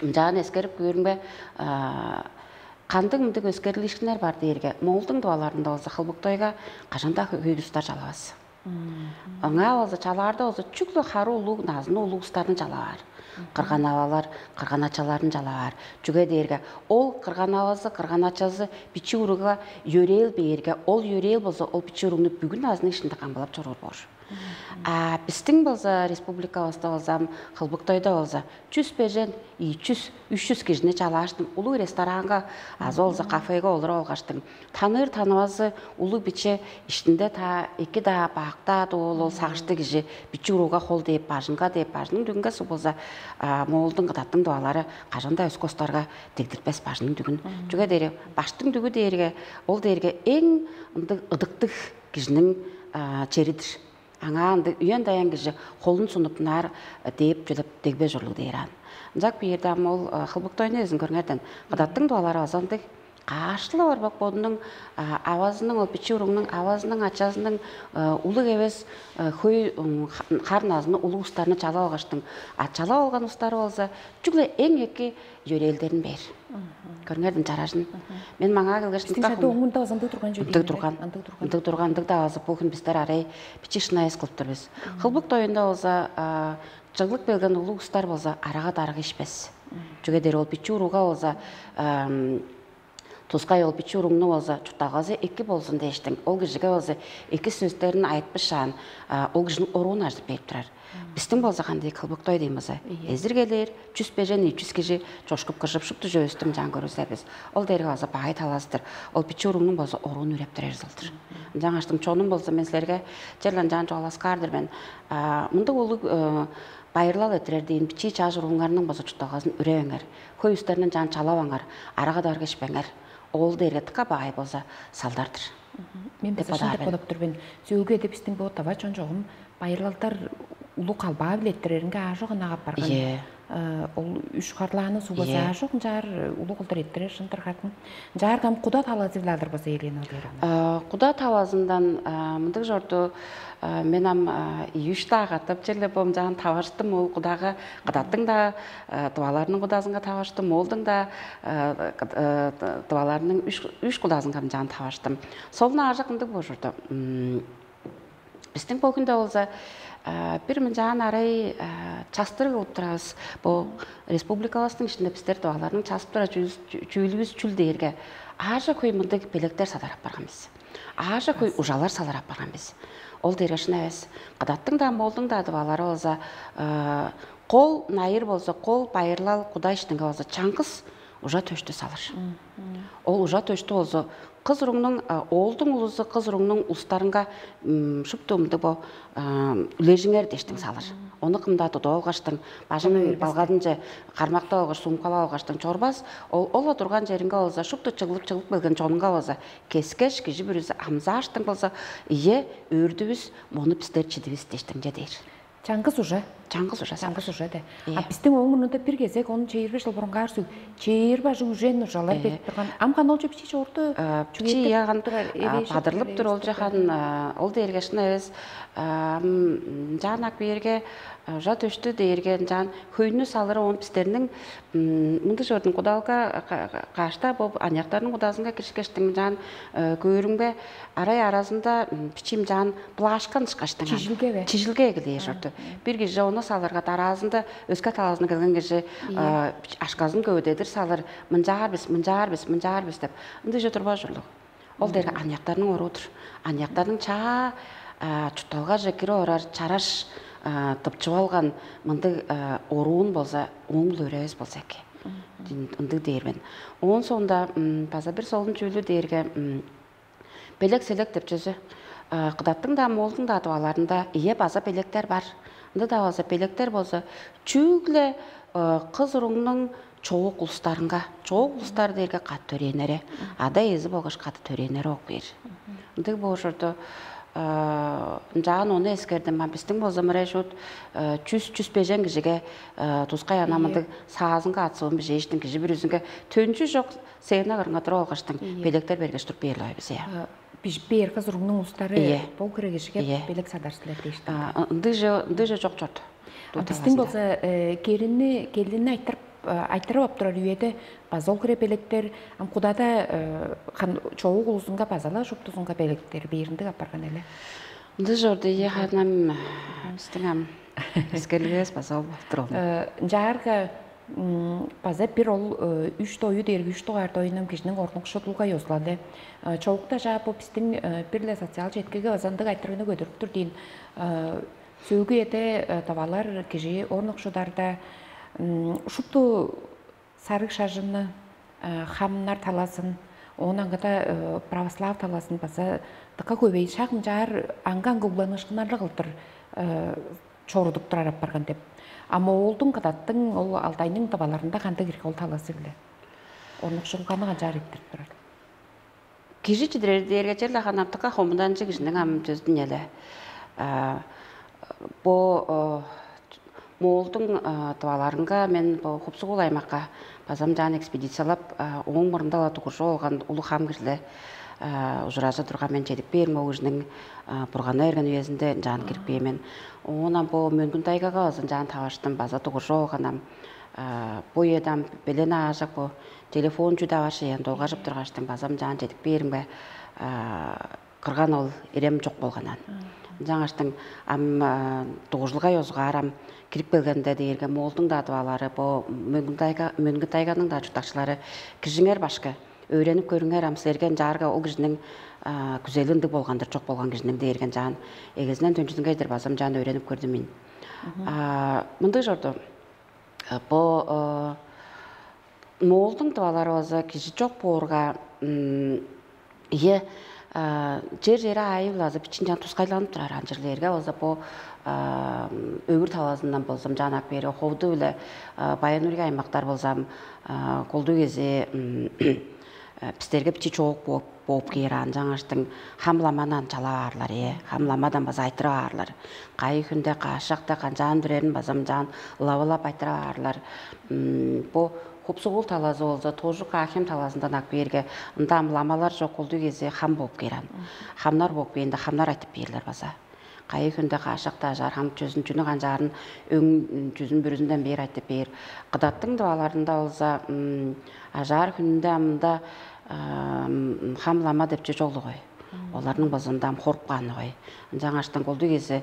ынчаан эскерип көөрүмге, а, кандыг мындыг өскерлиишкиннер бар дээрге, Моолдуң тываларында болза хылбыктойга кажан-даа хөй улустар чалавас. Аңаа болза чалаарда болза чүгле хары улуг, назыны улуг улустарны чалаар. Кырган-авалар, кырган-ачаларын чалаар. Чүге дээрге ол кырган-авазы, кырган-ачазы бичи уругга йөрээл бээрге, ол йөрээл болза ол бичи уругну бүгү назыны иштинде камгалап чоруур боор. А бистиң болза республикавыста болза, ам, хылбыктойда болза чүс бежен, ийи чүс, үш чүс кижини чалааштың улуг ресторанга азы болза кафеге олуруп алгаштың, таныыр-танывазы улуг биче иштинде та эки-даа, бак-даа, ол, ол сагыштыг кижи бичи урууга хол дээп, бажынга дээп, бажының дүгүнге суг болза, а, Моолдуң, Кыдаттың тывалары кажан-даа өске улустарга дегдиртпес бажының дүгүн. Чүге дээрге баштың дүгү дээрге, ол дээрге эң ындыг ыдыктыг кижиниң, а, черидир. Аңаа ындыг үен-даян кижи холун сунуп, ынаар, э, дээп чүлеп дегбес ужурлуг дээр аан. Ынчак биирде ам ол, э, хылбыктойну эзин көрүңерден, Кыдаттың тывалары база ындыг кааштылап орбак бодунуң авазының, ол бичии уругнуң авазының, ачазының улуг эвес хөй хар-назыны, улуг устарны чалап алгаштың, а чалап алган устары болза чүгле эң эки йөрээлдерин бээр. Көрүңердин чаражын. Мен маңаа келгеш, Бистиң шагда оңунда база ындыг турган чүве ындыг турган. Ындыг турган. Ындыг турган, ындыг-даа болза бу хүн бистер арай бичии шынай эс кылып тур бис. Хылбык доюнда болза чыглып келген улуг устар болза арага дарыг ишпес. Чүге дээр ол бичии урууга болза тускай ол бичии уругну болза чуртталгазы эки болзун дээштиң, ол кижиге болза эки сөстерин айтпышаан, ол кижиниң оруун ажып берип турар. Бистиң болза кандыг кылбыктой дейм болза, эзир келээр, чүс бежен ийи чүс кижи чошкуп кыржып шупту чөбүстү ынчаан көргүзер бис. Ол дээрге база баай талазы-дыр. Ол бичии уругнуң болза оруун үреп турар зылдыр. Ынчангаштың чонум болза мен силерге черле ынчаан чугааласкаар-дыр мен. Мындыг улуг байырлал эрттирер дээн бичии чаш уругларның база чуртталгазын үревеңер. Хөй үстерин ынчаан чалаваңар, арага даргы ишпеңер. Ол дээрге дыка баай болза салдар-дыр. Мен база шын деп бодап тур мен. Сөөлгү эде бистиң бо тава чон чогум байырлалдар улуг калбаа билеттиреринге аажок ынак апарган. Ийе. Ол үш харлааны сугбаза Ийе. Аажок ынчаар улуг кылдыр эттирер шындыр хатын. Ынчаар кам куда талазы биле алыр база Елена Владимировна. Куда талазындан мындыг чорду. Мен ам үш-даа катап черле бо ынчаан таварыштым, ол кудага кыдаттың-даа, дываларның кудазынга таварыштым, оолдуң-даа дываларның үш кудазынга ынчаан таварыштым. Солун аажак ындыг божурду. Бистиң бо хүнде болза бир мынчаан арай частырыг кылып турабыз. Бо республикаларның ишинде бистер дываларның чазып турар чүүлүбүз чүл дээрге аажа хөй мындыг белектер садар апарган бис. Аажа хөй ужалар салыр апарган бис. Ол дээрге шын эвес. Кыдаттың-даа, моолдуң-даа дывалары болза кол найыр болза, кол байырлал куда иштинге болза чаңгыс ужа төштү салыр. Ол ужа төштү болза кыз уругнуң, оолдуң улузу кыз уругнуң улустарынга шупту мындыг бо үлежиңер дештиң салыр. Ону кымда тудуп алгаштың, бажың балгадынче кармактап алгаш, сумкалап алгаштың чорбас. Ол ола турган черинге болза, шупту чыглып чыглып келген чонунга болза, кескеш кижи бүрүзү амзааштың болза, ийе, өөрдүвүс, мону бистер чидивис дештиңче дээр. Чаңгыс уже. Чаңгыс уже. Чаңгыс уже де. А бистиң оң мурнунда бир кезек он чейирби жыл бурунгаар сүг чейир бажы үжен ужалар берип турган. Ам кан ол чүпчи чорду. Чүгети яган турар. Бадырлып тур ол жахан ол дээрге шын эвес. Жаан ак биерге ужа төштү дээрге жаан хөйнү салыры он бистерниң мындыг чордун кудалга кашта бо аныяктарның кудазынга киришкештиң жаан көөрүмге арай аразында бичим жаан плашкан ышкаштың. Чижилге бе? Чижилге эгелээр чорду. Бир кижи ону салырга дараазында өске талаазына келген кижи ашказын көвүдедир салыр, мынчаар бис, мынчаар бис, мынчаар бис деп ындыже турбас ужурлуг. Ол дээрге аныяктарның оруу-дур. Аныяктарның чаа чутталгаже кирип орар чараш тыпчып алган мындыг оруун болза ооң-ла өревес болза эки. Ындыг дээр мен. Оон соонда база бир солун чүүлү дээрге белек-селек деп чүзү. Кыдаттың-даа, моолдуң-даа дываларында ийе база белектер бар. Ында-даа база белектер болза чүгле кыз уругнуң чоок улустарынга, чоок улустар дээрге кат төрээннери, ада эзи болгаш кат төрээннери ок бээр. Ындыг боор чорду. Ынчаан ону эскердим. А бистиң болза мырай шут чүс чүс бежен кижиге тускай ана мындыг саазынга ат суун бижээштин кижи бүрүзүнге төнчү чок сцена кырынга туруп алгаштың белектер бергеш туруп бээр-ле бис я. Бижип бээр кыз уругнуң улустары Ийе. Бо хирегижиге Ийе. Белек садар силер дээштиң. Ындыже ындыже чок чорду. А бистиң болза э, келинни келинни айтырып э, айтырып ап турар үеде база ол хире белектер ам кудада э, хан чогуу улузунга базала шуптузунга белектер бээриндиг апарган эле. Ындыже орду ие ханам бистиң ам эскерлигивис база ол болуп тур ол. Э, Ынчаарга база бир ол үч дою дээрги үч дугаар доюнан кижиниң орнукшудулга ёзулалы. Чоокта жаа бу биздин бир-ле социал четкиге база ындыг айтырыгны көдүрүп тур дейн. Сөөгү эде давалар кижи орнукшударда шупту сарыг шажынны хамнар талазын, оон аңгыда православ талазын база дыка көбей шак ынчаар аңгы-аңгы угланыышкыннарлыг кылдыр чорудуп турар апарган деп. А моолдуң кыдаттың ол алдайның дываларында кандыг ирги ол талазы биле? Орнукшулганы канчаар иттирип турар? Кижи чидирер дээрге черле ханамтыкка хомуданчы кижиниң ам төздүнеле. Бо Моолдуң тываларынга мен бо Хупсугул аймакка базам жаан экспедициялап, ооң мурнунда-ла дугуржуп алган улуг хам кижиле ужуражы турган мен чедип бээрим ол кижиниң бурганы берген үезинде жаан кирип бээр мен. Оон ам бо мөңгүн тайгага база жаан таваштым база дугуржуп алган ам бо үеде ам белен аажак бо телефон чүде бар шеен долгажып тургаштың базам жаан чедип бээримге кырган ол ирем чок болган аан. Ынчангаштың ам дугужулга ёзугаар ам кирип келгенде дээрге моолдуң-даа дывалары бо мөңгүн тайганың-даа чурттакчылары кижиңер башкы өөренип көрүңер ам силерге ынчаарга ол кижиниң күзели ындыг болган-дыр чок болган кижиниң дээрген жаан эгезинен төнчүзүнгей-дир базам жаан өөренип көрдүм мен. Мындыг чорду. Бо моолдуң дывалары база кижи чок боорга ие чер чери аайы-биле азы бичинчен тускайланып турар анчырлээрге база бо өвүр талаазындан болзам жаанак бээрге ховду-биле баян үрге аймактар болзам колдуг эзи бистерге бичи чоок бооп бооп кээр аан жаңаштың хам ламанан чалап аарлар ээ хам ламадан база айтырып аарлар кайы хүнде каашакта канчаан бирерин базам жаан ылавылап айтырып аарлар бо хупсугул талазы болза тожук аахем талазындан ак бээрге ында ам ламалар жок кулдуг эзи хам бооп кээр аан хамнар бооп кээринде хамнар айтып бээрлер база кайы хүнде каашакта ажаар хам чөзүн чүнү канчаарын өң чүзүн бүрүзүнден бээр айтып бээр кыдаттың дываларында болза ажаар хүнүнде амында хам лама деп чүве чок-ла гой. Оларның базында ам хоруп кааны гой. Ынчангаштың колдуг эзи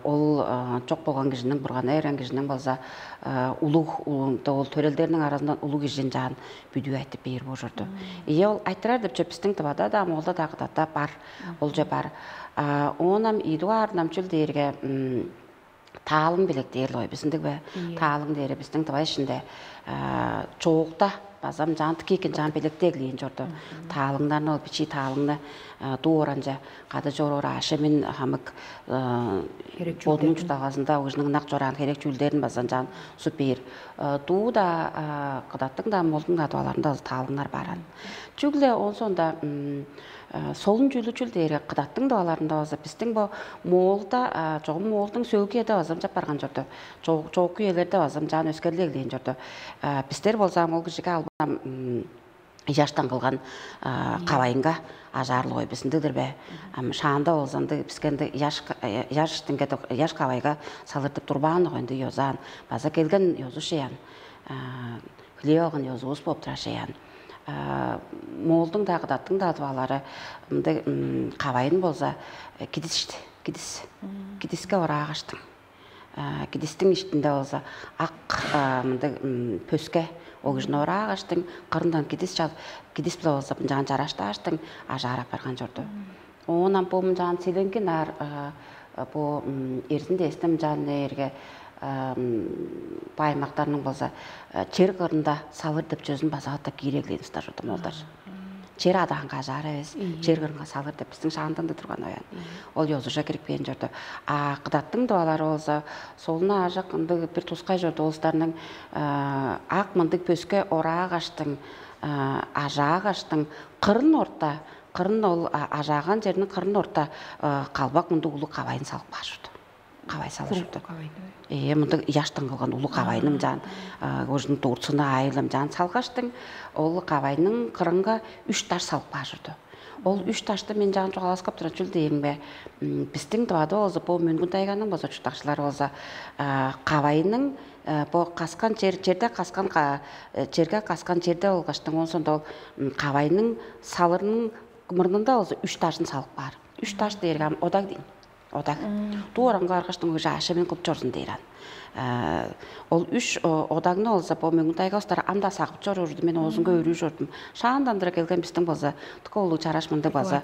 ол чок болган кижиниң бургана берген кижиниң болза улуг ол төрелдерниң аразындан улуг кижи ынчаан бүдүү айтып бээр божурду. Ийе ол айтырар деп чөп биздин тывада да ам олда да кыдатта бар. Олче бар. Оон ам ийи дугаар намчул дээрге таалың белектээр лой бис ындыг бе? Таалың дээри биздин тыва ишинде чоокта базам жаантык экен жаан белектеглээн чорду. Таалыңнарны ол бичии таалыңны дуу оранча кады чоруур аашемин хамык бодунуң чуртагазында ужунуң ынак чораан херек чүүлдерин базан жаан суп бээр. Дуу да кыдаттың да молдуң да дуаларында таалыңнар баран. Чүгле онсонда солун чүлү чүл дээрге кыдаттың дуаларында база биздин бо моолда чогум моолдуң сөөгү эде база ынчап барган чорду. Чоокку үелерде база ынчаан өскерлиглээн чорду. Бистер болза ол кижиге албан ыяштан кылган кавайынга ажаарлыг ой бис ындыгдыр бе? Ам шаанда болза ындыг биске ындыг ыяш ыяш динге ыяш кавайга салыртып турбаан ой ындыг ёзаан база келген ёзу шеян. Хүлээп алган ёзувус болуп турар шеян. Моолдуң-даа кыдаттың-даа дывалары ындыг кавайын болза кидис ишти. Кидис. Кидиске ораагыштың. Кидистиң иштинде болза ак мындыг пөске ол кижини ораагыштың кырындан кидис чал кидис биле болза мынчаан чараштааштың ажаар апарган чорду. Оон ам бо мынчаан селеңги наар бо эрзин дээстим мынчаан нээрге бо аймактарның болза чер кырында салыр деп чөзүн база катап кииреглээн устар чорду молдар. Чер адаанга ажаар эвес, чер кырынга салыр деп биздин шаандан да турган оян. Ол ёзужа кирип кээн чорду. А кыдаттың дубалары болза, солуна аажак ындыг бир тускай чорду улустарның ак мындыг пөске ораагачтың, ажаагачтың кырын орта, кырын ол ажааган черниң кырын орта калбак мындыг улуг кавайын салып каар чорду. Кавай салыр чорду. Ээ, мындыг ыяштан кылган улуг кавайның жаан, ожун дурцуна айылым жаан салгаштың, ол кавайның кырынга үш даш салып каар чорду. Ол үш дашты мен жаан чугааласкап турар чүл дээримге, биздин дывада болза, бо Мөңгүн тайганың болза чурттакчылары болза, кавайның бо каскан чер, черде каскан, черге каскан черде болгаштың, онсонда ол кавайның салырының мурнунда болза үш дашын салып каар. Үш даш дээрге ам одаг дейм. Одаг. Дуу оранга аргаштың уже ашемин кылып чорзун дээр ан. Ол үш одагны болза бо Мөңгүн тайга устар ам-даа сагып чоруур мен оозунга өрүү чордум. Шаандан дыра келген биздин болза тыка улуу чараш мындыг база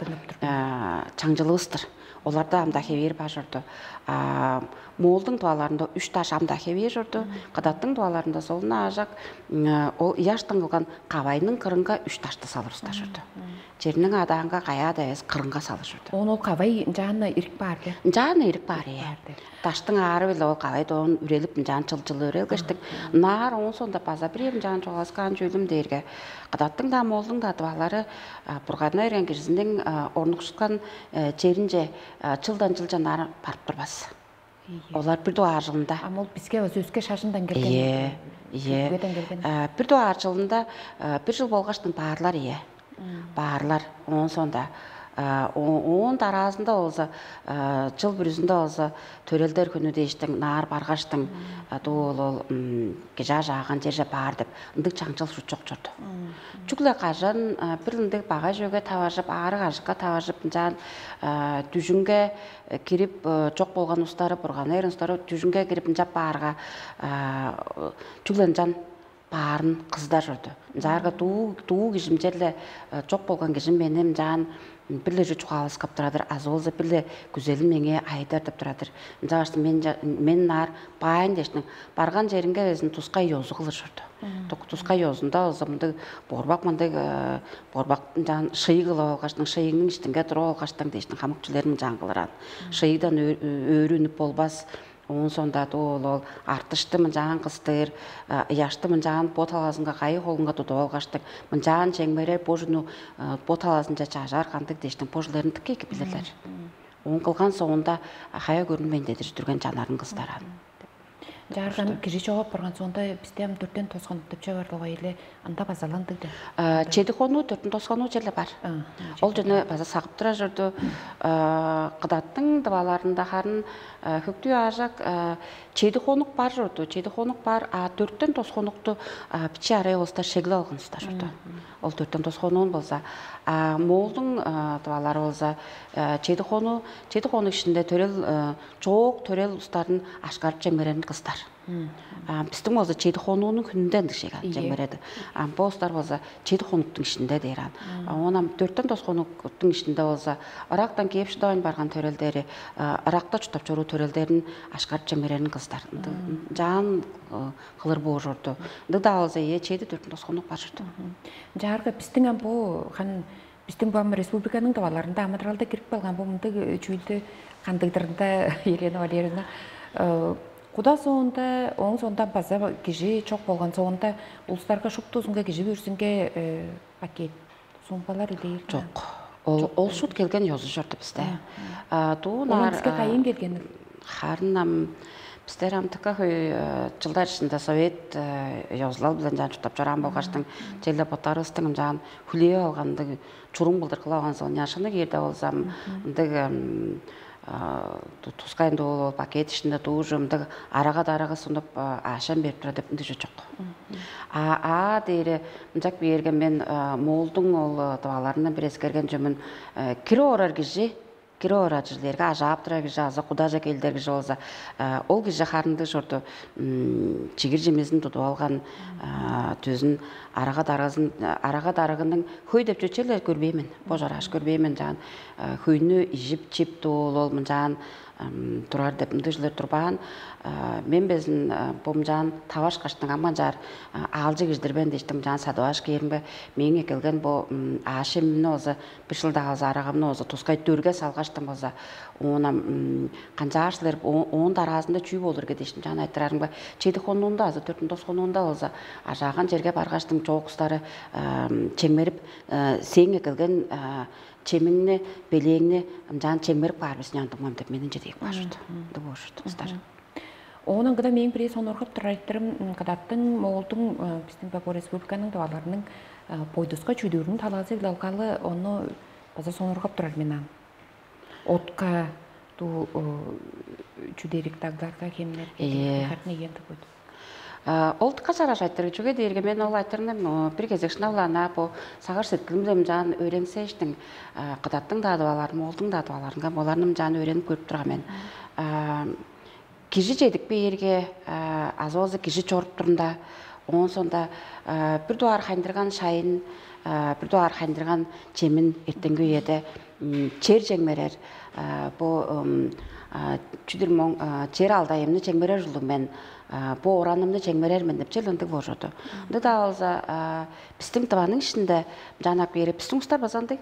чаңчылывыстыр. Оларда ам-даа хевээр бар чорду. Моолдуң дубаларында үш даш ам-даа хевээр чорду. Кыдаттың дубаларында солуна аажак ол ыяштан кылган кавайның кырынга үш дашты салыр устар чорду. Черниң адаанга каяада эвес кырынга салыр чорду. Оон ол кавай ынчаанна ирик баар бе? Ынчаанна ирик баар ээ. Даштың аары биле ол кавай доон үрелип ынчаан чылчылы өрелгештик. Наар оон соонда база бирээм ынчаан чугааласкаан чүүлүм дээрге кыдаттың-даа молдуң-даа дывалары бурганына берген кижизиниң орнукшуткан черинче чылдан чылче наар барып турбас. Олар бир дугаар жылында. Ам ол биске база өске шажындан келген. Ие, ие. Өлкеден келген. Бир дугаар жылында бир жыл болгаштың баарлар ие. Баарлар оон соонда оон дараазында болза, жыл бүрүзүндө болза, төрелдер хүнү дээштиң наар баргаштың, дуу ол кижи ажааган черже баар деп ындыг чаңчыл шучок чорду. Чүгле кажан бир ындыг багай чөге таваржып, аарыг ажыкка таваржып, ынчаан дүжүнге кирип, чок болган устары, бурганнар устары дүжүнге кирип ынчап баарга, чүгле ынчан баарын кызыдар чорду. Ынчаарга дуу дуу кижим черле чок болган кижим мени ынчаан бир-ле чугаалыскап турадыр, азы болза бир-ле күзелин меңээ айдар деп турадыр. Ынчангаш мен мен наар баайн дээштиң барган черинге безин тускай ёзу кылыр чорду. Тускай ёзунда болза мындыг борбак мындыг борбак ынчаан шыйыг кылып алгаштың, шыйыгның иштинге туруп алгаштың дээштиң хамык чүлерин ынчаан кылыран. Шыйыгдан өөрүнүп болбас. Оон сондады ол ол артышты мынчаан кыстыр, ыяшты мынчаан бо талазынга кайы холунга тудуп алгаштың, мынчаан чеңмерер бо чүнү бо талазынча чажаар кандыг дээштиң бо чүлерин тыка эки билирлер. Оон кылган соонда хая көрүнмейн дедир дүрген чанарын кыстаран. Жаарган кижи чогап барган соонда бисте ам төрттен тосхонук деп чыгар эле анда базаландыг да. Чеди хонуу төрттен тосхонуу черле бар. Ол жана база сагып тура жүрдү. Кыдаттың дываларында харын хөктүү аажак чеди хонук бар чорду. Чеди хонук бар, а төрттен тосхонукту бичи арай болуста шегле алган уста чорду. Ол төрттен тосхонуун болза, а моолдуң дывалары болза чеди хонуу, чеди хонук ишинде төрел чоок төрел устарын ашкарып чемгерерин кыздар. Бистиң болза чеди хонуунуң хүнүнден дишеге чемгереди. Ам бо устар болза чеди хонуктуң ишинде дээр ан. Оон ам төрттен тос хонуктуң ишинде болза ырактан кээп шыдавайн барган төрелдери, ыракта чурттап чоруу төрелдерин ашкарып чемгерерин кыздар. Жаан кылыр боор чорду. Ындыг-даа болза, ие чеди төрттен тос хонук бар чорду. Жаарга бистиң ам бу хан бистиң бу ам республиканың дываларында амыдыралда кирип калган бу мындыг чүүлдү кандыгдырында Елена Валерьевна куда соонда, ооң соонда база кижи чок болган соонда улустарга шуптузунга кижи бүрүзүнге пакет, сумпалар илээр. Жок. Ол ол шут келген ёзу чорду бизде. Дуу Ол наар бизге кайын келгени? Харын ам биздер ам тыка хөй жылдар ишинде совет ёзулал билен жаан чурттап чораан болгаштың, черле боттарывыстың ынчаан хүлээп алгандыг чуруң былдыр кылып алган соң, няшыны киирде болзам ындыг тускай ындыг ол пакет ишинде дуужу ындыг арага дарыгы сунуп аашан берип тура деп ындыг чок. А а дээри ынчак биерге мен моолдуң ол дываларындан бир эскерген чүмүн, кире орар кижи кире орар чүрлерге ажаап турар кижи азы кудажа келдер кижи болза, ол кижи харындыг чорду чигир чимизин тудуп алган, түзүн арага дарыгызын арага дарыгының хөй деп чөчелер көрбеймин. Бо жараш көрбеймин жаан хөйнү ижип чип дуул ол мынчаан турар деп ындыжылар турбаан. Мен безин бомжаан таваш каштың амган чаар аалчы кижидирбен дээштим жаан садываш кээримге мээң экелген бо аашемни болза бир чылда алза арагамны болза тускай дөрге салгаштым болза оонам канчаар силер оон дараазында чүү болурге дээштим жаан айтырарымга чеди хонуунда азы төртүн тос хонуунда болза ажааган черге баргаштым чоокустары чемерип сээң экелген чемиңни белээңни ынчаан чемерип каар бис няндымгам деп мен ынча дейик баар ушурду. Ындыг боор ушурду кыздар. Оон аңгыда мээң бирээ сонургап турар айтырым кыдаттың моолдуң биздин Бабу республиканың дываларының бойдуска чүдүүрүнүн талаазы биле алгалы ону база сонургап турар мен ам. Отка ту чүдерик дагларга хемнерге хатны ийен тыгыт. Ол тыка чараш айтырыг чүге дээрге мен ол айтырны бир кезек шынап-ла ана бу сагыш сеткилимден жаан өөренгсештиң кыдаттың даадып аларым, олдуң даадып аларынга боларным жаан өөренип көрүп турган мен. Кижи чедип бээрге азы болза кижи чоруп турунда оон сонда бир дугаар хайындырган шайын, бир дугаар хайындырган чемин эртеңги үеде чер чеңмерер бу чүдүр моң чер алдайымны чеңмерер ужурлуг мен бу оранымны чеңмерер мен деп чел ындыг болчуду. Ындыг-даа болза бистиң дываның ишинде жанак бири бистиң устар база ындыг.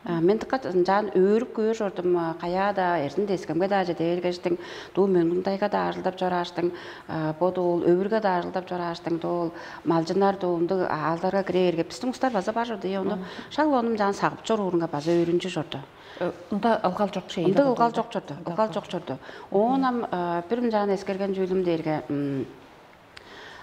Мен дыка ынчаан өөрүп көөр чордум, каяа-даа эрзин дескемге-даа чеде бергештиң, дуу мөңгүн тайга-даа ажылдап чорааштың, бо дуул өвүрге-даа ажылдап чорааштың, дуул малчыннар дуу ындыг аалдарга кире берге бистиң устар база бар чорду. Ону шак ону ынчаан сагып чоруурунга база өөрүнчү чорду. Ында ылгал чок шей. Ында ылгал чок чорду. Ылгал чок чорду. Оон ам бир ынчаан эскерген чүүлүм дээрге,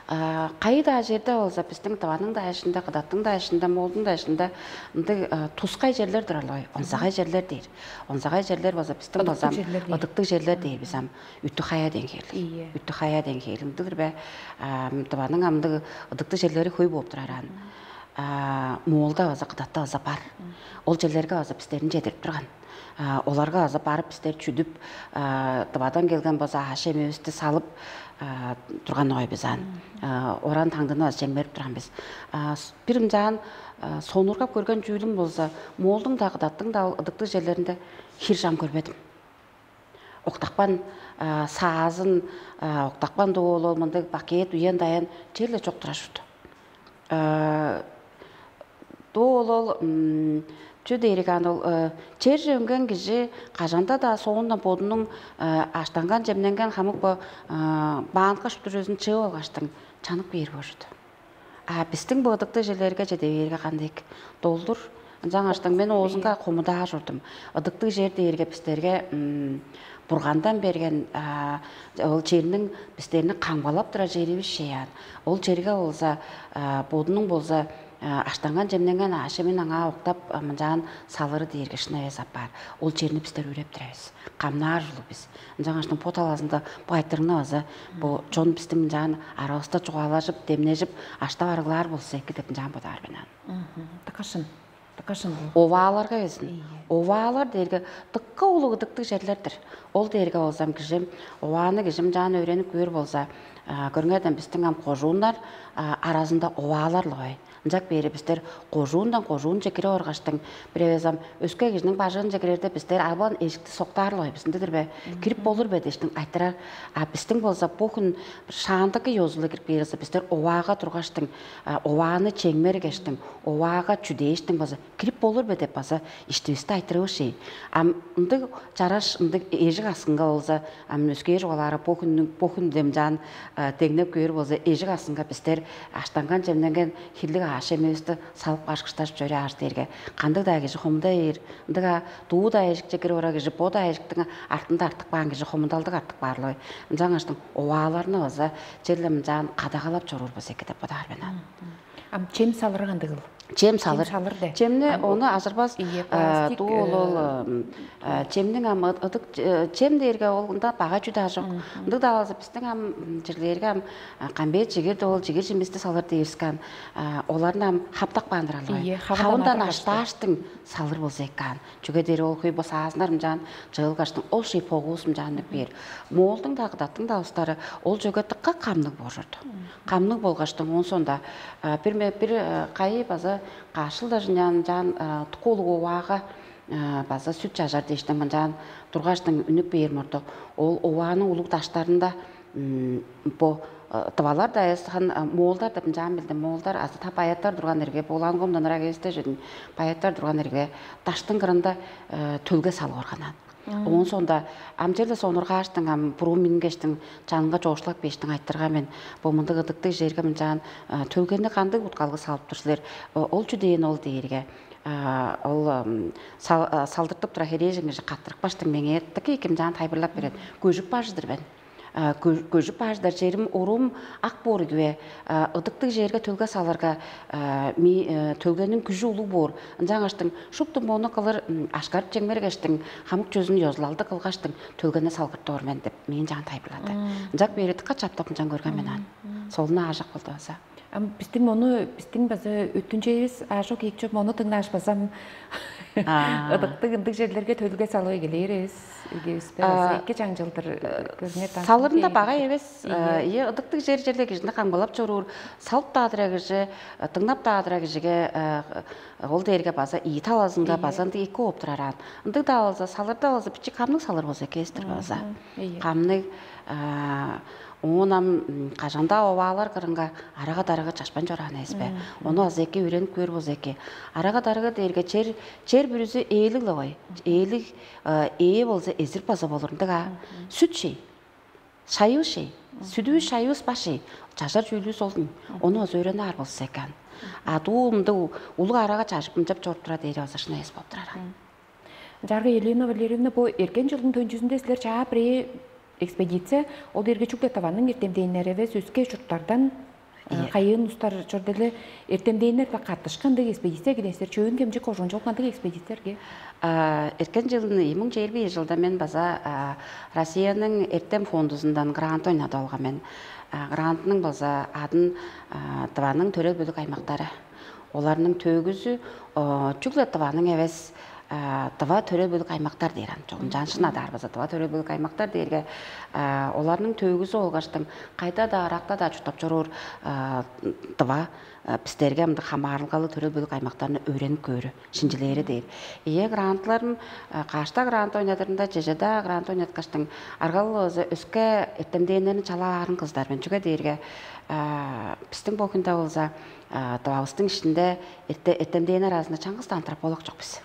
кайы-даа черде болза, бистиң дываның-даа ишинде, кыдаттың-даа ишинде, молдуң-даа ишинде ындыг тускай черлер турар ой, онзагай черлер дээр. Онзагай черлер болза бистиң болза ыдыктыг черлер дээр биз ам үттү хая дең хээлиг. Үттү хая дең хээлиг ындыгыр бе? Дываның амдыг ыдыктыг черлери хөй болуп турар аан. Моолда база кыдатта база бар. Ол черлерге база бистерин чедирип турган. Оларга база барып бистер чүдүп, дывадан келген база ааш эмевисти салып турган огай бис аан. Оран таңдыны база чемгерип турган бис. Бир ынчаан сонургап көрген чүүлүм болза, моолдуң-даа кыдаттың-даа ыдыктыг черлеринде хир чам көрбедим. Октакпан саазын, октакпан доо ол мындыг пакет уян даян черле чок турар шупту. Доо ол чү дээриг ан ол черже өнген кижи кажанда-даа соондан бодунуң аштанган, чемненген хамык бо баанка шупту чүвезин чыып алгаштың чанып кээр боор чүве. А бистиң быдыктыг черлерге чеде бээрге кандыг долдур. Ынчангаштың мен оозунга кумудаар чордум. Ыдыктыг чер дээрге бистерге бургандан берген ол черниң бистерни камгалап турар черивис шеян. Ол черге болза бодунуң болза аштанган чемненген аашемин аңаа октап мынчаан салыры дээрге шын эвес апаар. Ол черни бистер үреп турабыз. Камнаар ужулуг бис. Ынчангаштың бо талазында бу айтырыңны база бу чон бистиң ынчаан аравыста чугаалажып, демнежип, аштап арыглаар болза эки деп ынчаан бодаар мен ан. Дыккашын. Дыккашын. Овааларга безин. Оваалар дээрге дыкка улуг ыдыктыг черлердир. Ол дээрге болзам кижим овааны кижим жаан өөренип көөр болза, көрүңерден бистиң ам кожууннар аразында оваалар-ла ой. Ынчак бээри бистер кожуундан кожуунче кире оргаштың, бир эвес ам өске кижиниң бажыынче кирерде бистер албан эжикти соктаар-ла ой бис, ындыгыр бе? Кирип болур бе дештиң айтырар. А бистиң болза бу хүн бир шаандагы ёзулу кирип кээрза бистер оваага тургаштың, овааны чеңмергештиң, оваага чүдээштиң база кирип болур бе деп база иштивисти айтырыышый. Ам ындыг чараш ындыг эжик аскынга болза, ам өскээр чугаалаары бо хүннүң бо хүн демчаан деңнеп көөр болза, эжик аскынга бистер аштанган чемненген хирлиг ааш эмевисти салып кашкыштажып чөрү аар дээрге, кандыг-даа кижи хомудай бээр, ындыг-а дуу-даа эжикче кирип орар кижи бо-даа эжиктиң артында артып каан кижи хомудалдыг артып каарлы ой. Ынчангаштың овааларны база черле мынчаан кадагалап чоруур болза эки деп бодаар мен ам. Ам чем салыры кандыгыл? Чем салыр. Салыр де. Чемни ону ажырбас. Ийе, пластик, дуу ол ол чемниң ам ыдык чем дээрге ол ында бага чү даа жок. Ындыг да алза бистиң ам чирлерге ам камбээ чигир да ол чигир чимисти салыр дээрскан, оларны ам хаптак баандыралгай. Ийе, хавындан аштааштың салыр болза эккан. Чүге дээр ол хөй бо саазынар мынчаан чыылгаштың ол шей погуус мынчаан деп бээр. Моолдуң да кыдаттың да устары ол чөге дыкка камныг боор чорду. Камныг болгаштың оон сонда бир бир кайы база кашыл даже нянчаан дыка улуг оваага база сүт чажар дээштиң мынчаан тургаштың үнүп бээр мурдук. Ол овааның улуг даштарында бо дывалар да эсхан моолдар деп ынчаан билдим. Моолдар азы та баяттар турган эрге, булаан комдан ырак эвес дежидим. Баяттар турган эрге даштың кырында төлге салып органаан. Оон соонда ам черле сонургааштың ам буруу мингештиң чанынга чоокшулап кээштиң айтырга мен бо мындыг ыдыктыг черге мынчаан төлгени кандыг уткалгы салып тур силер? Ол чү дээн ол дээрге ол салдыртып тура херээжен кижи каттырып каштың меңээ дыка эки мынчаан тайбырлап берет. Көжүп бажыдыр мен. Көжүп бажыдар черим урум ак боор игиве, ыдыктыг черге төлге салырга төлгениң күжү улуг боор. Ынчангаштың шупту мону кылыр ашкарып чемгергештиң, хамык чөзүн ёзулалды кылгаштың төлгени салгыртып ор мен деп мээң жаан тайбылады. Ынчак бээри дыка чаптап ынчан көрген мен ан. Солуна аажак болду база. Ам бистиң мону бистиң база өттүнчевис аажок ийик чоп мону дыңнааш базам ыдыктыг ындыг черлерге төлге салып эгелээр эвес. Эки чаңчылдыр көрүнер. Салырында бага эвес. Ийе, ыдыктыг чер черле кижини камгалап чоруур, салып даадыра кижи, дыңнап даадыра кижиге ол дээрге база ийи талазынга база ындыг эки ооп турар аан. Ындыг-даа болза, салырда болза бичик камныг салыр болза эки эстир база. Камныг оон ам кажан-даа оваалар кырынга арага-дарыгы чашпайн чораан эвес бе? Ону база эки өөренип көөр болза эки. Арага-дарыгы дээрге чер чер бүрүзү ээлиг-ле гой. Ээлиг, ээ болза эзир база болур ындыг аа. Сүт шей. Шайыыл шей. Сүдүвүс, шайывыс бар шей. Чажар чүүлүвүс ол. Ону база өөренир болза экен. А дуу ындыг улуг арага чажып ынчап чоруп турар дээри база шын эвес болуп турар. Чарга Елена Валерьевна, бу эрткен жылдың төнчүзүндө силер чаа бирээ экспедиция, ол эрге чүгле Тываның эртемденнери эвес, өске чурттардан кайыын устар чордели эртемденнер-биле каттышкан ындыг экспедиция килеңстер. Чөөн кемчик кожуунчук кандыг экспедиция эрге? Эрткен жылын эки муң чээрби беш жылда мен база Россияның эртем фондузундан грант ойнадып алган мен. Грантның база адын Тываның төрел бөлүк аймактары. Оларның төөгүзү чүгле Тываның эвес, Тыва төрел бөлүк аймактар дээр ан. Чогум жаншын адаар база Тыва төрел бөлүк аймактар дээрге оларның төөгүзү болгаштың кайда-даа ыракта-даа чурттап чоруур Тыва бистерге ындыг хамаарылгалыг төрел бөлүк аймактарны өөренип көөрү, шинчилээри дээр. Ийе, грантларым кашта грант ойнадырында, чежеда грант ойнаткаштың аргалы база өске эртемдээннерни чалаарын кыздар мен. Чүге дээрге бистиң бо хүнде болза Тывавыстың ишинде эртемдээн аразында чаңгыс-даа антрополог чок бис.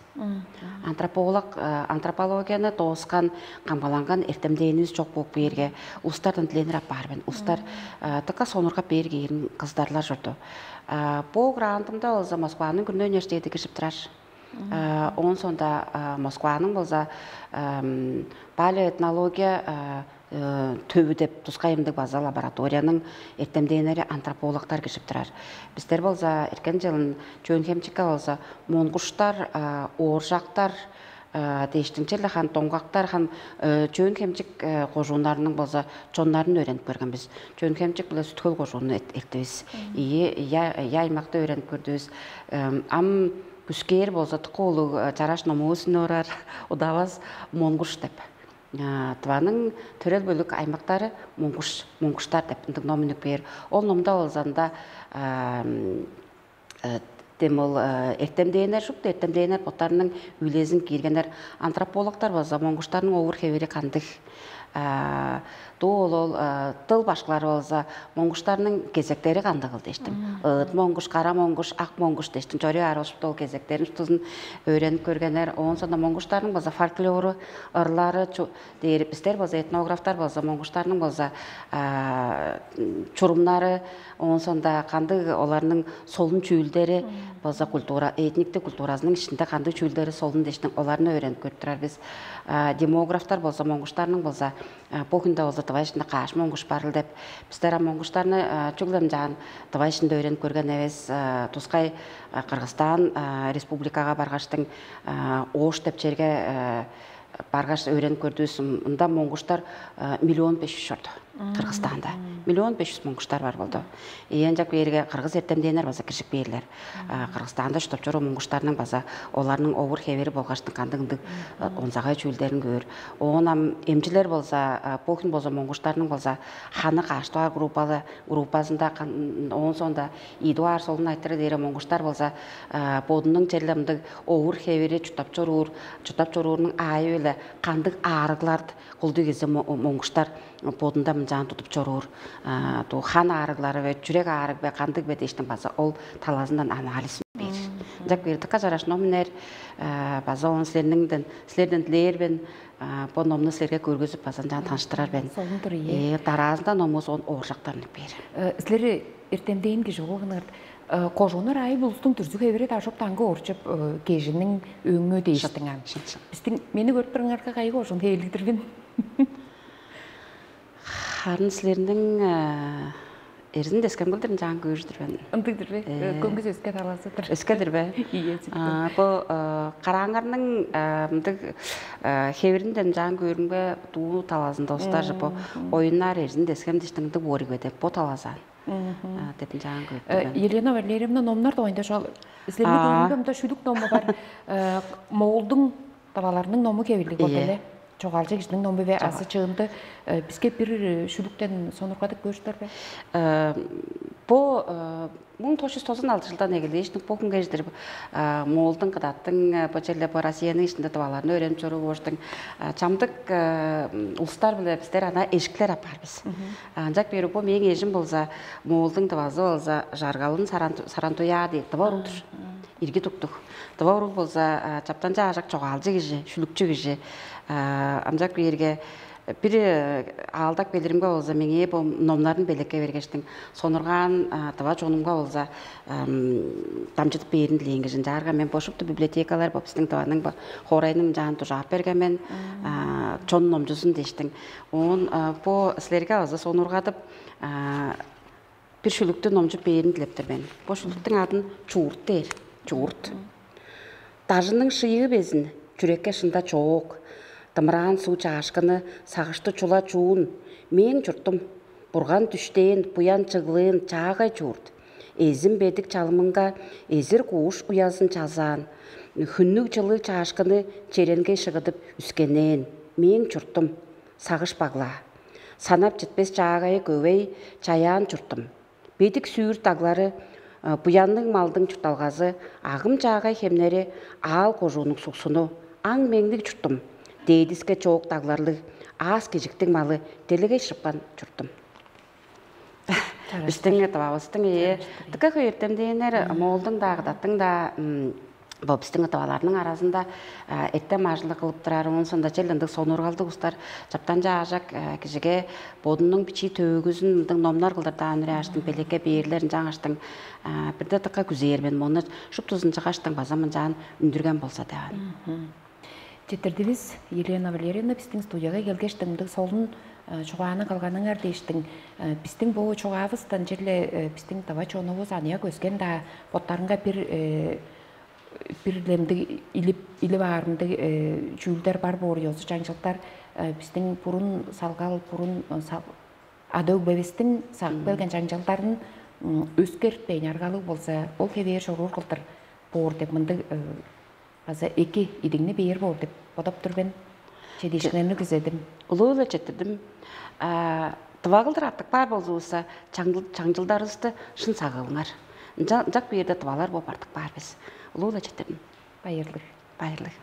Антрополог, антропологияны дооскан, камгаланган эртемдээнивис чок болуп кээрге, улустардан диленир апаар мен. Улустар тыка сонургап бээр кээрин кыздарлар чорду. Бо грантымда болза Москваның күрүне университети киржип турар. Оон соонда Москваның болза палеоэтнология төвү деп тускай ындыг база лабораторияның эртемдээннери антропологтар киржип турар. Бистер болза эрткен жылын Чөөн-Хемчикке болза монгуштар, ооржактар дээштиң, черле хан доңгактар, хан Чөөн-Хемчик кожууннарының болза чоннарын өөренип көрген бис. Чөөн-Хемчик биле Сүт-Хөл кожуунну эрттивис. Ийи аймакты өөренип көрдүвүс. Ам күскээр болза дыка улуг чараш номувус үнүп орар, удавас «Монгуш» деп. Тываның төрел бөлүк аймактары «Монгуш», «Монгуштар» деп ындыг ном үнүп кээр. Ол номда болза ында дем ол эртемдээннер, шупту эртемдээннер боттарының үлезин кииргеннер. Антропологтар болза монгуштарның овур-хевири кандыг, дуу ол, ол дыл башкылары болза монгуштарның кезектери кандыгыл дээштиң. Ыт монгуш, кара монгуш, ак монгуш дээштиң чоруй аар болушту. Ол кезектерин шуптузун өөренип көргеннер. Оон соонда монгуштарның болза фольклору, ырлары, дээри бистер болза, этнографтар болза, монгуштарның болза чурумнары, оон соонда кандыг оларның солун чүүлдери болза, культура, этниктик культуразының ишинде кандыг чүүлдери солун дээштиң, оларны өөренип көрүп турар бис. Демографтар болза, монгуштарның болза бо хүнде болза Тывай ишинде каш монгуш барыл деп. Бистер ам монгуштарны чүгле ынчаан Тывай ишинде өөренип көрген эвес, тускай Кыргызстан республикага баргаштың, Ош деп черге баргаш өөренип көрдүвүс. Ында монгуштар миллион беш жүз чорду Кыргызстанда. Миллион беш жүз монгуштар бар болду. Ийи, ынчап кээрге кыргыз эртемдээннер база киржип кээрлер. Кыргызстанда чурттап чоруур монгуштарның база оларның овур-хевири болгаштың кандыг ындыг онзагай чүүлдерин көөр. Оон ам эмчилер болза, бо хүн болза монгуштарның болза ханы каш дугаар группалы, группазында, оон соонда ийи дугаар солун айтыры дээри монгуштар болза бодунуң черле мындыг овур-хевири, чурттап чоруур, чурттап чоруурунуң аайы-биле кандыг аарыглар кылдыы кезе монгуштар бодунда мынчаан тудуп чоруур, туу хан аарыглары бе, чүрек аарыг бе, кандыг бе дээштиң база ол талазындан анализ бээр. Ынчап кээрге дыка чараш ном үнер, база оон силерниңден, силерден дилээр мен бо номну силерге көргүзүп, база ынчаан таныштырар мен. Солун-дур, ийе. Дараазында номувус оон ооржактан үнүп бээр. Силер эртемдээн кижи болгунуңар. Кожууннар аайы улустуң дүрзү-хевири-даа шупту аңгы ооржуп, кежиниң өңү дээштиң ан. Бистиң, мени көрүп турарыңарга, кайы кожуун хевирлиг-дир мен? Харын силерниң эрзин дескем кылдыр ынчаан көөр-дүр мен. Ындыг-дыр бе? Көңгүс өске талазы-дыр. Өске-дир бе? Ийе, сүт. Бо карааңарның мындыг хевиринден ынчаан көөрүмге, дуу талазында устар же бо оюннар, эрзин дескем дээштиң ындыг боор ийик бе деп, бо талазаан. Деп ынчаан көрүп тур мен. Елена Валерьевна, номнар дугайында шол силерниң көрүнгү мында шүлүк ному бар. Моолдуң, тываларның ному хевирлиг болду эле. Чогаалчы кижиниң ному бе, азы чыынды биске бир шүлүктен сонургадып көрүштер бе? Бо муң тос чүс тозан алды чылдан эгелээштиң бо хүнге чедир Моолдуң, Кыдаттың, бо черле бо Россияның ишинде тываларны өөренип чоруур болуштуң, чамдык улустар-биле бистер ана эжиктер апаар бис. Ынчап бээрү бо мээң эжим болза, Моолдуң тывазы болза, Жаргалын Сарантуяа дээр, тыва уруг-дур. ирги туктуг. Тыва уруг болза чаптанча аажак чогаалчы кижи, шүлүкчү кижи. Амчак биирге бир аалдак белиримге болза меңээ бо номнарын белекке бергештиң сонургаан тыва чонумга болза дамчыдып бээрин дилээн кижи. Ынчаарга мен бо шупту библиотекалар бо биздин тываның бо хоорайның ынчаан дужаап берген мен. Чон номчузун дештиң. Оон бо силерге база сонургадып бир шүлүктү номчуп бээрин дилептир мен. Бо шүлүктүң адын чуурт дээр. Чуурт. Дажының шыйыы безин чүрекке шында чоок. Дымыраан суу чаашкыны сагышты чула чуун. Мээң чуртум. Бурган дүштээн, буян чыглыын чаагай чуурт. Эзим бедик чалымынга эзир кууш уязын чалзаан. Хүннүг чылыг чаашкыны черенге шыгыдып үскенээн. Мээң чуртум. Сагыш баглаа. Санап читпес чаагайы көвей чаяан чуртум. Бедик сүүр даглары, буянныг малдың чуртталгазы, агым чаагай хемнери, аал кожуунуң суксуну, аң меңниг чуртум, дээдиске чоок дагларлыг, аас кижиктиг малы делегей шыпкан чуртум. Биздиң тывабыстың ие дыка хөй эртемдээннер моолдуң-даа кыдаттың-даа бо биздиң тываларның аразында эртем ажылы кылып турар, оон сонда чел ындыг сонуургалдыг устар чаптан чаажак кижиге бодунуң бичии төөгүзүн ындыг номнар кылдырдаан үрээштиң белекке бээрлерин жаңаштың бирде дыка күзээр мен мону шуптузун чыгаштың база мынчаан үндүрген болза деп ан. Четирдивис Елена Валерьевна биздин студияга келгештиң мындыг солун чугааны кылганыңар дээштиң биздин бу чугаавыстан черле биздин тыва чонувус аныяк өскен-даа боттарынга бир бир илип илип аарындыг чүүлдер бар боор ёзу чаңчылдар биздин бурун салгал бурун ада өгбевистин сагып келген чаңчылдарын өскертпейн аргалыг болза ол хевээр чоруур кылдыр боор деп мындыг база эки идиңни бээр боор деп бодоп тур мен. Чедиишкиннерни күзедим. Улуу-ла четтирдим. Дывагылдыр артык баар болзувусса, чаңчылдарывысты шын сагыылыңар. Ынча ынчак биирде дывалар бооп артык баар бис. Улуу-ла четтирдим. Байырлыг. Байырлыг.